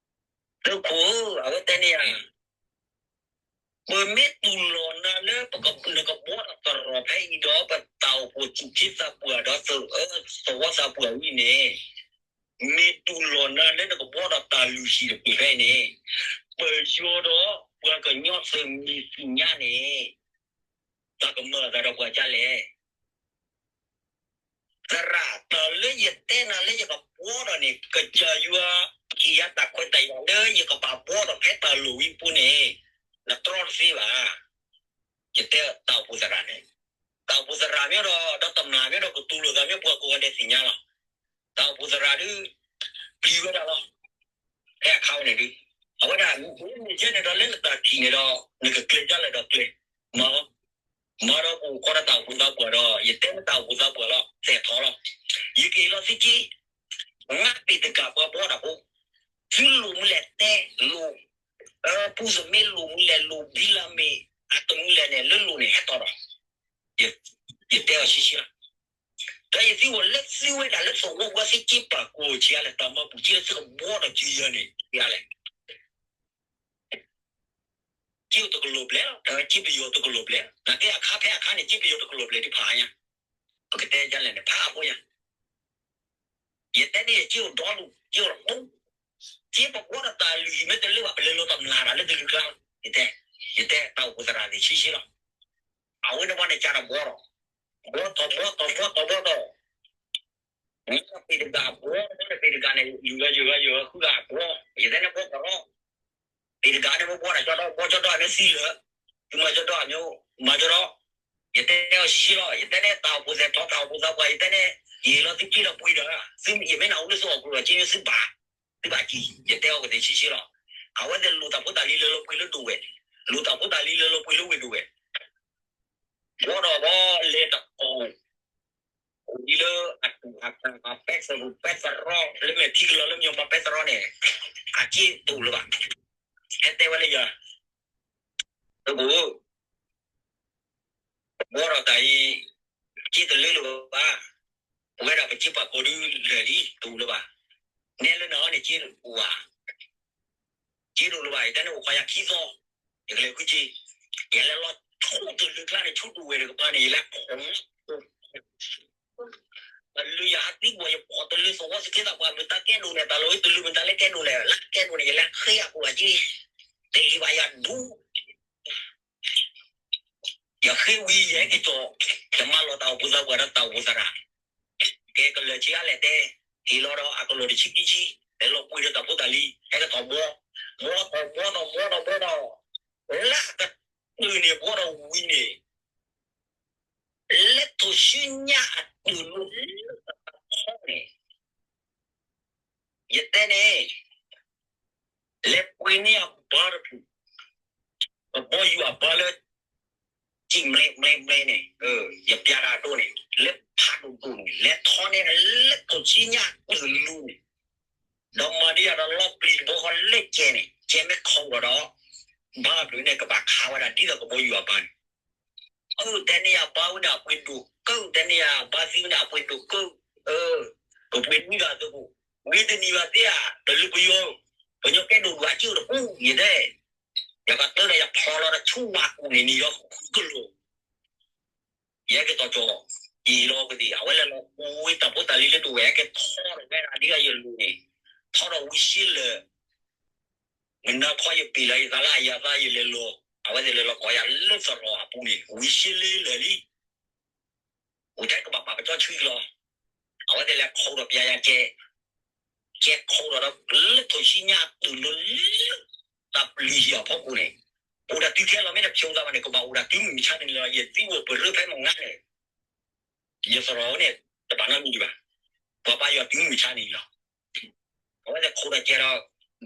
ဧါ, သုးခိၣ်ဧၢ, အဝဲတဲန့ၢ်ဧါ, ပမ့ၢ်တူၢ်လိာ်နၤလၢပက နကဘှီဒီးသရိာ်ဖဲအံၤဒီး ပတၢ်အိၣ်ဖှိၣ်သူၣ်က့သးပှၢ်ဒီး သဝီသးပှၢ်ဝံၤန့ၣ်, မ့ၢ်တူၢ်လိာ်နၤလၢနကဘှီဒီးတၢ်လုၢ်ဟံၣ်တဖျၢၣ်ဖဲအံၤန့ၣ်, ပယီၤဒီးပှၤကညီသုးမ့ၢ်သ့ၣ်ညါန့ၣ်, တၢ်ကမၤအသးဒီးပှၤဒ်လဲၣ်. သရၣ်, တၢ်လၢယတဲနၤလၢယကဘှီဒီးန့ၣ် ကစၢ်ယွၤဟ့ၣ်ယၤတၢ်ခွဲးတၢ်ယာ်လၢယကဘၣ်ဘှီဒီးဖဲတၢ်လိၣ်ဝံၤအပူၤန့ၣ်, နတြီတသ့ဘၣ်. ယတဲတၢ်အိၣ်ဖှိၣ်သရၣ်န့ၣ်, တၢ်အိၣ်ဖှိၣ်သရၣ်မ့ၢ်ဒီး ဒီးတမျၢ်မ့ၢ်ဒီး ကတူၢ်လိာ်သးမ့ၢ် ပှၤကိးဂၤဒဲးသ့ၣ်ညါလီၤ. တၢ်အိၣ်ဖှိၣ်သရၣ်ဒုး ပျံၤဝဲဒၣ်လီၤ. ဖဲအခါဝဲန့ၣ်ဒုး အဝဲဒၣ် မ့ၢ်ယဲန့ၣ်ဒီး လၢနတၢ်ထံၣ်န့ၣ်ဒီး နကကျဲၤဒ်လဲၣ်ဒီးကျဲၤ, မၤလီၤ. မၤဒီးပအိၣ်ခိးဒီးတၢ်အိၣ်ဖှိၣ်သးပှၢ်ဒီး ယတဲမ့ၢ်တၢ်အိၣ်ဖှိၣ်သးပှၢ်လီၤ သဲၣ်ထီၣ်လီၤ. ယကဟ့ၣ်လီၤသုက့ ငါးပေတဂၤပှၤဘှီတၢ်ဖိ, သုလိၣ်မနုၤလဲၣ်တဲလိၣ်, ပူၤသမ့ၢ်လိၣ်မနုၤလဲၣ် လိၣ်ဘံလၤမ့ၢ် အတမနုၤလဲၣ်န့ၣ် လၢလိၣ်န့ၣ် ဟဲတီၢ်ဒီး, ယတဲအီၤဆံးဆံးလီၤ. ဒီးယသံကွၢ်လၢသုဝဲဒၣ်လၢသဝီပူၤ သုက့ပာ်ကိးဆံးအါလဲၣ် တၢ်မၤဘူၣ်က့လၢသုကဘှီဒီးက့ယၤန့ၣ် ဆံးအါလဲၣ်. က့အိၣ်တကလီၢ်ဘျဲၣ်လီၤ, က့ပယီၤတကလီၢ်ဘျဲၣ်, နာ်က့အခါဖဲအခါန့ၣ် က့ပယီၤတကလီၢ်ဘျဲၣ်ဒ်ဖးအါညါ, ပကတဲဒ်လဲၣ်န့ၣ် ဖးအါဖိညါ, ယတဲန့ၣ် ယက့အိၣ်ဒီဒူၣ် က့အိၣ်ဒီးပူၤ, က့ပဘှီဒီးတၢ်လုၢ်ဟံၣ်မ့ၢ်တလၢဘၣ် ပလဲၤလိာ်တမျၢ်တၢ်လၢတလုၢ်ကျါလီၤ. ယတဲ, ယတဲတၢ်အိၣ်ဖှိၣ်သရၣ်သ့ၣ်ဆံးဆံးလီၤ. အဝဲန့ၣ်ပှၤန့ၣ်ကးတၢ်ဘှီဒီး, ဘှီထီၣ်ဘှီထီၣ်ဘှီထီၣ်ဘှီထီၣ်, မ့ၢ်ပ့ၤတဂၤဘှီ, မ့ၢ်ပ့ၤတဂၤန့ၣ် လုၢ်ဂၤယုၢ်ဂၤယုၢ်ဂၤဃုဂၤဘှီ, ယတဲန့ၣ်ဘှီကရီ, ပ့ၤတဂၤန့ၣ်မ့ၢ်ဘှီတၢ်ကၠီဒီး ဘှီကၠီဒီးအမ့ၢ်သံလၢာ်, သုမၤကၠီဒီးအမ့ၢ်မၤကၠီဒီး, ယတဲအီၤဆံးလီၤ, ယတဲန့ၣ်တၢ်အိၣ်ဖှိၣ်သဲၣ်ထီၣ် တၢ်အိၣ်ဖှိၣ်သးပှၢ် ယတဲန့ၣ် ယဟ့ၣ်လီၤသုစ့ဒီးပှ့ၤဒီး, ယမ့ၢ်နၢ်ဟူလၢသုအီၣ်ကျိၤဒီးစ့န့ၣ်သုဘၣ်, သုဘၣ်စံၣ်, ယတဲအီၤကသ့ၣ်ဆံးဆံးလီၤ. အဝဲသ့ၣ်လိၣ်တၢ်ဖိတၢ်လံၤလၢလီၤပှ့ၤလၢဒိၣ်ဝဲၢ်, လိၣ်တၢ်ဖိတၢ်လံၤလၢလီၤပှ့ၤလၢဝ့ၢ်ဒိၣ်ဝဲၢ်, ဘီဒီးဘီလဲၤတကိး အိၣ်ဒ်လၢအတူၢ်ဟးကပာ်ပဲသရူးပဲသရီ, လၢမဲာ်ထံကလီၤလၢမညီပှၤပဲသရီန့ၣ်, အစ့တအိၣ်လၢၤဘၣ်. ဟဲတဲဝဲလၢယၤ, တဘိ, ဘီဒီးတၢ်အံၤ, စ့တလၢလၢၤဘၣ်, ပဝဲဒၣ်ပစ့ပာ်ကီၤဒုလၢာ်လံ တအိၣ်လၢၤဘၣ်. နဲလၢနၤအီၤန့ၣ်စ့တအိၣ်ဘၣ် စ့တအိၣ်လၢၤဘၣ်, ယတဲန့ၣ်အိၣ်ခိးယၤခံသီ, ယကလဲၤဃုစ့, ယလဲၤလီၤဆိတလၢကျါန့ၣ် ဆိဒိၣ်ဝဲၢ်တကပၤန့ၣ် ယလဲၤခိး တလၢယဟးသံကွၢ် ယခိးတလၢသဝီသခ့သးပှၢ်မတၤကဲဒိၣ်လဲၣ်, တၢ်လီၢ်ဝဲတလၢမတၤလၢကဲဒိၣ်လဲၣ်, လၢကဲဒိၣ်န့ၣ် ယလဲၤဃ့အကိာ်အစ့, တဟ့ၣ်ဘၣ်ယၤဒူ ယဃ့ဝံၤယဟဲက့ၤကီၢ်, ယမၤလီၤတၢ်အိၣ်ဖှိၣ်သးပှၢ်ဒီးတၢ်အိၣ်ဖှိၣ်သရၣ်, ကဲကလၢာ်ဆံးအါလဲၣ်တဲ, ဟ့ၣ်လီၤဒီးအကလီၢ်တဆံခံဆံ, ဟဲလီၤပှ့ၤဒီးတၢ်ဖိတၢ်လံၤ, ဟဲကထီၣ်ဘီ, ဘီထီၣ်ဘီထီၣ်ဘီထီၣ်ဘီထီၣ်, လၢအကတုၤန့ၣ်ဘီထီၣ်ဝံၤန့ၣ် လၢထိၣ်ဆူညါအတုၤလီၤလၢတခီန့ၣ်, ယတဲန့ၣ်, လဲၤပှ့ၤန့ၢ်အဘါတဖု, ကဘီယူၤအဘါလၢ စံၣ်ဘျဲးဘျဲးဘျဲးန့ၣ်, ယပျးတၢ်အဒိန့ၣ် လၢဖးဒိၣ်ဒိၣ်န့ၣ် လဲၤထီန့ၢ်လၢထိၣ်ဆူညါတုၤလီၤန့ၣ်, ဒီးမၤဒ်ယၤဒီးလီၤပျံၤတဘီဃီလၢကဲန့ၣ် ကဲမ့ၢ်ခီဒီးဒီး, ဘါဘျုးန့ၣ်ကဘၣ်ခးဝဲဒၣ်ဒ်သိးကဘီယူၤအဘါန့ၣ်, အၢ တဲန့ၢ်ယၤဘါဝဲန့ၣ်အပှ့ၤဒိၣ်ကၢၢ်, တဲန့ၢ်ယၤဘါသံဝဲန့ၣ်အပှ့ၤဒိၣ်ကၢၢ်, ပပှ့ၤနွံဂၤသကိး, ဝံတနံၤဘၣ်သ့ဧါ, တလၢပယီၤ, ပညီကဲဒိၣ်ဒိၣ်အစ့အိၣ်တပူၤ ယတဲ, ယကတၢၢ်ဒီးယဖျီလီၤဒီးဆူဝၤကူၣ်န့ၣ်န့ၣ်ဒီးဃုကလိာ် ယဟဲက့ၤတီၤကီၢ်, ယဟ့ၣ်လီၤကသ့ၣ် အဝဲလဲၤလီၤပှ့ၤတၢ်ဖိတၢ်လံၤလၢဒိၣ်ဝဲၢ် ဟဲက့ၤထီၣ်ဒီးဝဲဒၣ်ဒ်အယလိၤန့ၣ်, ထီၣ်ဒီးဝံၤစ့လၢာ်, မနၤခီယပ့ၤလီၤယသးလၢအယၤသးယလဲၤလီၤ, အဝဲသ့ၣ်လဲၤလီၤကီၢ်ယၤလၢသရိာ်အပူၤန့ၣ် ဝံၤစ့လၢာ်လံ အိၣ်ထဲကဘၣ်ပာ်ပကၠီဆှံလီၤ, အဝဲသ့ၣ်လဲၤခိးဒီးပျးယၤကဲ, ကဲခိးဒီးလၢထိၣ်ဆူညါတုၤလီၤလၢ တၢ်ပျံၤဟံၣ်အဖီခိၣ်န့ၣ်, အိၣ်ဒၣ်တုၤခဲလီၤမ့ၢ်တဖျိသးဘၣ်န့ၣ် ကဘၣ်အိၣ်ဒၣ်တုၤမုၢ်မဆါတနံၤလီၤ, ယသံအိၣ်ပရၢဖဲမုၢ်နၤန့ၣ်, ယသရိာ်န့ၣ် တဘၣ်နီတမံၤဒံးဘၣ်, ပှၤဘါယွၤတုၤမုၢ်မဆါန့ၣ်လီၤ, အဝဲသ့ၣ်ခိးဒီးကဲဒီး,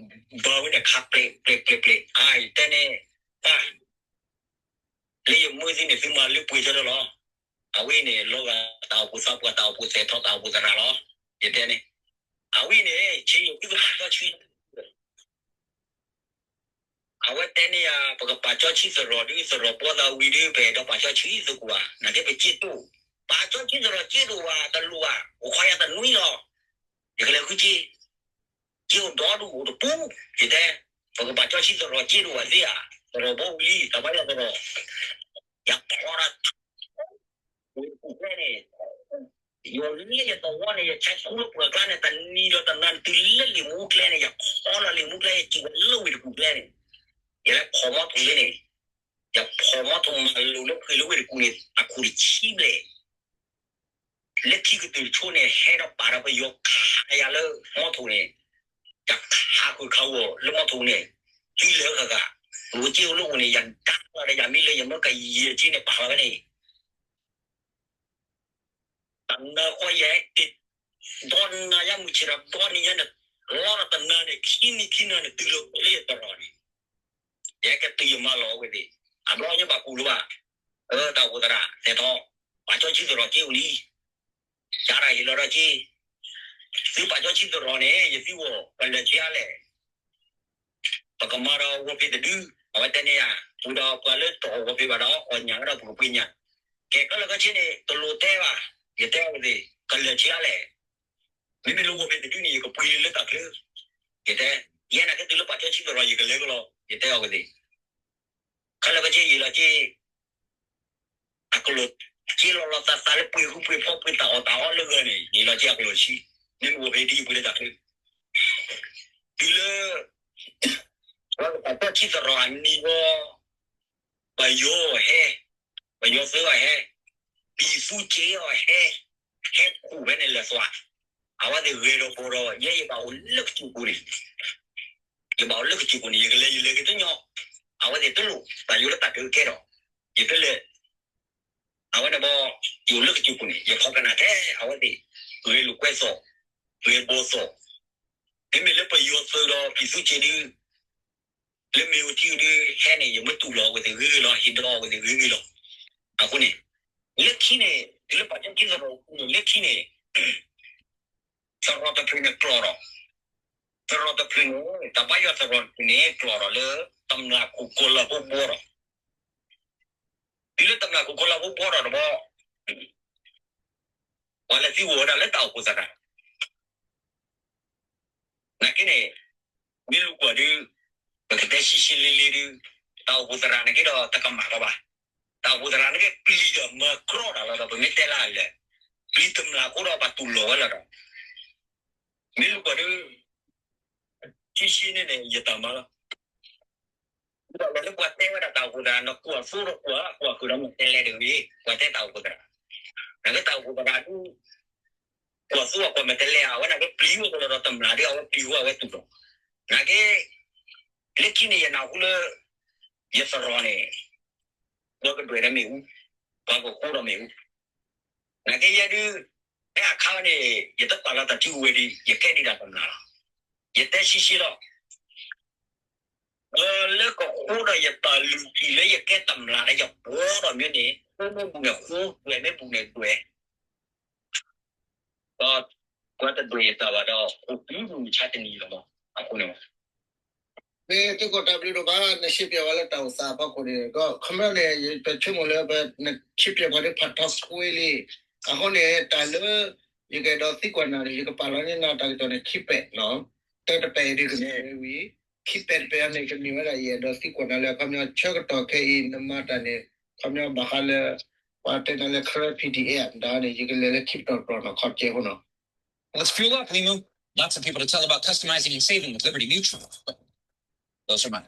ဘၣ်ဝဲန့ၣ်ခးပျဲးပျဲးပျဲးပျဲး, အါ ယတဲန့ၣ်, တၢ် လၢယမၢသုန့ၣ် သုမၤလၢပှဲၤထီၣ်လီၤ, အဝဲန့ၣ် လီၤဂာ်တၢ်အိၣ်ဖှိၣ်သးပှၢ် တၢ်အိၣ်ဖှိၣ်သဲးထီၣ် တၢ်အိၣ်ဖှိၣ်သရၣ်လီၤ, ယတဲန့ၣ်, အဝဲန့ၣ် ဆ့ယိၤသုကပာ်စီဆှံ အဝဲတဲန့ၢ်ယၤ ပကပာ်စီဆှံသရိာ်ဒုး သရိာ်ဘီသးဝံၤဒုး ပအဲၣ်ဒိးပာ်စီဆှံသကိးဧါ, နာ်က့ပစ့တအိၣ်, ပာ်စီဆှံသရိာ်စ့တအိၣ်ဘၣ် တလိၣ်ဘၣ် အိၣ်ခိးယၤတနွံလီၤ, ယကလဲၤဃုစ့ စ့အိၣ်ဒီဒူၣ်အိၣ်တပူၤ, ယတဲ, ပကပာ်စီဆှံသရိာ်စ့တအိၣ်ဘၣ်သ့ဧါ, သရိာ်ဘီဝံၤလံ တၢ်ဘါယွၤသရိာ်, ယဖျီဒီး ဝ့ၢ်တကူၣ်ကျဲန့ၣ်, ယလၢယသဝီန့ၣ် ယဆဲးခူလၢပှၢ်ကျါန့ၣ် တနံၤဒီးတနၤန့ၣ် တုၤလၢလံာ်မူကျဲန့ၣ် ယခီလီၤလံာ်မူကျဲ ယစံၣ်ဝဲလၢဝ့ၢ်တကူၣ်ကျဲန့ၣ်, ယလဲၤဖီၣ်မီထိၣ်လၢန့ၣ်, ယဖီၣ်မီထိၣ်မၤလိာ်လၢဖှ့ၣ်လၢဝ့ၢ်တကူၣ်န့ၣ် အခိၣ်တဆံဘျဲၣ် လၢခံကတၢၢ်တဆိန့ၣ် ဟဲဒီးပာ်ဒီးပယီၤခးယၤလၢမီထိၣ်န့ၣ်, ယခးဃုာ်ခးဂီၤလၢမီထိၣ်န့ၣ်, တုၤလၢဃၣ်ဃၣ်, ယအိၣ်စ့အိၣ်လၢအိၣ်န့ၣ် ယဒါလီၤဒီးယၤမ့ၢ်လၢ ယမၢကယဲၢ်က့န့ၣ် ပာ်လီၤဝဲန့ၣ် တနၤဃီယဟဲက့ၤ, ဒီနၤယါမုၢ်ဆ့ၣ်ဒီး ဒီနံၤညါန့ၣ်, လီၤဒီးတနၤန့ၣ် ခံနံၤခံနၤန့ၣ် တုၤလၢလၢယသရိာ်န့ၣ်, ယဟဲက့ၤတုၤယမၤလီၤဝဲသ့ၣ်, အဘျီညါဘၣ်ကူၣ်လၢၤဘၣ်, အၢ တၢ်အိၣ်ဖှိၣ်သရၣ် သဲးထီၣ်, ပာ်စီဆှံသရိာ်စ့အိၣ်လံ, ယၤဒီးဟ့ၣ်လီၤဒီးစ့, သုပာ်စီဆှံသရိာ်န့ၣ် ယသံဝီၤ ပလဲၤဆံးအါလဲၣ် ပကမၤဒီးဝီၤဖံးတဒု, အဝဲတဲန့ၢ်ယၤ, ပူၤဒီးပှၤလၢတအီၣ်ဝီၤဖံးဘၣ်ဒီး အီၣ်ညၣ်ဝဲဒီးပကပှ့ၤညၣ်, ကဲကလၢာ်ခဲဆ့န့ၣ် တလိၣ်တဲဘၣ်, ယတဲအီၤသ့ၣ်, ကလဲၤဆံးအါလဲၣ်, မ့မ့ၢ်လၢဝီၤဖံးတဒုန့ၣ် ယကပှ့ၤလၢတၢ်ချၢ, ယတဲ, ယဲနာ်က့တုၤလၢပာ်စီဆှံသရိာ် ယကလဲၤကလီၤ, ယတဲအီၤသ့ၣ် ခဲလၢာ်ခဲဆ့ယံာ်လီၤက့, အကလီၢ်က့လီၤလီၤသးသးလၢပှ့ၤဃုပှ့ၤဖိး ပှ့ၤတၢ်အီၣ်တၢ်အီလၢဂၤန့ၣ် ယံာ်လီၤက့အကလီၢ်ဆံ, မ့မ့ၢ်ဝီၤဖံးဒ်ယပှ့ၤလၢတၢ်ချၢ, တုၤလၢ ပှၤကပာ်စီဆှံသရိာ်အနံၤဝီ ပယီၤအီၤဟဲ, ပယီၤသုးအီၤဟဲ, ပံၤသူစ့အီၤဟဲ, ဟဲခူၣ်ဖဲန့ၣ်လၢာ်သွး, အဝဲသ့ၣ်ဂဲၤဒီးဘီၣ်ဒီး ယဲယဘၣ်အိၣ်လၢကစၢၢ်ပူၤန့ၣ်, ယဘၣ်အိၣ်လၢကစၢၢ်ပူၤန့ၣ် ယကလဲၤယလဲၤက့ၤတညီ, အဝဲသ့ၣ်တလိၣ် တၢ်ယိၤလၢတၢ်ကၢကဲဒီး, ယတလဲၤ အဝဲန့ၣ်ဘီ, ယအိၣ်လၢကစၢၢ်ပူၤန့ၣ် ယဖီကနၣ်ထဲအဝဲသ့ၣ် ဂဲၤလိာ်ကွဲသီၣ်, ဂဲၤဘီသီၣ်, မ့မ့ၢ်လၢပယီၤသုးဒီး ပြည်သူ့စစ်ဒုး လၢမ့ၢ်အိၣ်ထံဒုး ဟဲန့ၣ် ယမ့ၢ်တူၢ်လိာ်အဝဲသ့ၣ်ဂ့ၤဂ့ၤလီၤ, ဟ့ၣ်ဒီးအဝဲသ့ၣ်ဂ့ၤဂ့ၤလီၤ. အဃိန့ၣ် လၢခံန့ၣ် တုၤလၢပှၤကၠိခံသရိာ်န့ၣ် လၢခံန့ၣ် သရိာ်တဖျၢၣ်န့ၣ်ကျိးဒီး သရိာ်တဖျၢၣ်န့ၣ် တၢ်ဘါယွၤသရိာ်တဖျၢၣ်န့ၣ် ကျိးဒီးလၢ တမျၢ်ခိၣ်ကီၢ်လၢ်ဖိဘှီဒီး တုၤလၢတမျၢ်ခိၣ်ကီၢ်လၢ်ဖိဘှီဒီးတဘျီ ပှၤလဲၤသံကွံာ်ဝဲဒၣ်လၢတၢ်အိၣ်ဖှိၣ်သရၣ် နာ်က့န့ၣ် မ့ၢ်လူၤကွၢ်ဒုး ပကတဲရှဲရှဲလ့လ့ဒုး တၢ်အိၣ်ဖှိၣ်သရၣ်နာ်က့ဒီးတကမၣ်လီၤဘၣ်. တၢ်အိၣ်ဖှိၣ်သရၣ်နာ်က့ပျံၤဒီးမၤကြီတၢ်လီၤဒီး ပမ့ၢ်တဲလၢအလဲၣ်, ပျံၤတမျၢ်အဃိဒီးပှၤတူၢ်လိာ်ဝဲလီၤဒီး မ့ၢ်လူၤကွၢ်ဒုး ရှဲရှဲန့ၣ်န့ၣ် ယတၢ်မၤလီၤ. ဒီးလၢပှၤတဲဝဲဒၣ်တၢ်အိၣ်ဖှိၣ်သရၣ် နကွၢ်သိဒီးကွၢ် ကွၢ်ဃုာ်ဒီးမ့ၢ်တဲလဲၣ်တဂ့ၤ, ပှၤတဲတၢ်အိၣ်ဖှိၣ်သရၣ် နာ်က့တၢ်အိၣ်ဖှိၣ်သရၣ်ဒုး ကွၢ်သိအကွၢ်မ့ၢ်တဲလဲၣ် အဝဲနာ်က့ပျံၤဝဲကလီၤဒီးတမျၢ်ဒုး အဝဲပျံၤဝဲအဝဲတူၢ်လိာ်, နာ်က့ လၢခံန့ၣ်ယနၢ်ဟူလၢ ယသရိာ်န့ၣ် ပှၤကဒွဲၣ်ဒီးမ့ၣ်အူ, ပှၤကဃိဒီးမ့ၣ်အူ, နာ်က့ယဲဒုး ဖဲအခါန့ၣ် ယတပာ်လီၤတၢ်စုကဝဲၤဒံး ယကဲဒံးဒၣ်တမျၢ်လီၤ. ယတဲရှဲရှဲလီၤ. ပှၤလၢကဃိဒီးယတၢ်လုၢ်ထံၣ်လၢယကဲတမျၢ်ဒီးယဘှီဒီးမ့ၢ်န့ၣ် ဃိမ့ၢ်ဘူးန့ၣ်ဃိ ဒွဲၣ်မ့ၢ်ဘူးန့ၣ်ဒွဲၣ် ဒီးပှၤတဒွဲၣ်ယတၢ်ဘၣ်ဒီး အိၣ်တုၤမုၢ်မဆါတနံၤလီၤမး အဃိန့ၣ် မ့ၢ်သ့ၣ်ကိးတၢ်ဘျုးဒိၣ်မး နရှင်းပြဝဲလၢတၢ်အိၣ်သးအဖီခိၣ်န့ၣ် ဒီးခီပညီန့ၣ် ပဆိကမိၣ်လၢပနရှင်းပြပှၤဒ်ဖးထီကွ့လံ, အဃိန့ၣ် တၢ်လၢ ယကအဲၣ်ဒိးသံကွၢ်နၤန့ၣ် ယကပာ်လီၤန့ၢ်နၤတၢ်ကတိၤန့ၣ် ခံပဲာ်, တၢတပဲာ်အံၤဒ် ကမ့ၢ်ဝဲဝံၤ, ခံပဲာ်တပဲာ်အံၤန့ၣ် ကမ့ၢ်ဝဲဒၣ်ယအဲၣ်ဒိးသံကွၢ်နၤလၢ ခီပညီဆၢကတီၢ်ခဲအံၤ နမၤတၢ်န့ၣ် ခီပညီဘၣ်ဃးလၢ ပှၤတဲနၤလၢ Karen P D F ဒၣ်န့ၣ် ယကလဲၤလၢခံပတီၢ်တပတီၢ်နီၤ ခီပကဲဖိနီၤ Let's fuel up, Limu. Lots of people to tell about customizing and saving with Liberty Mutual. Those are mine.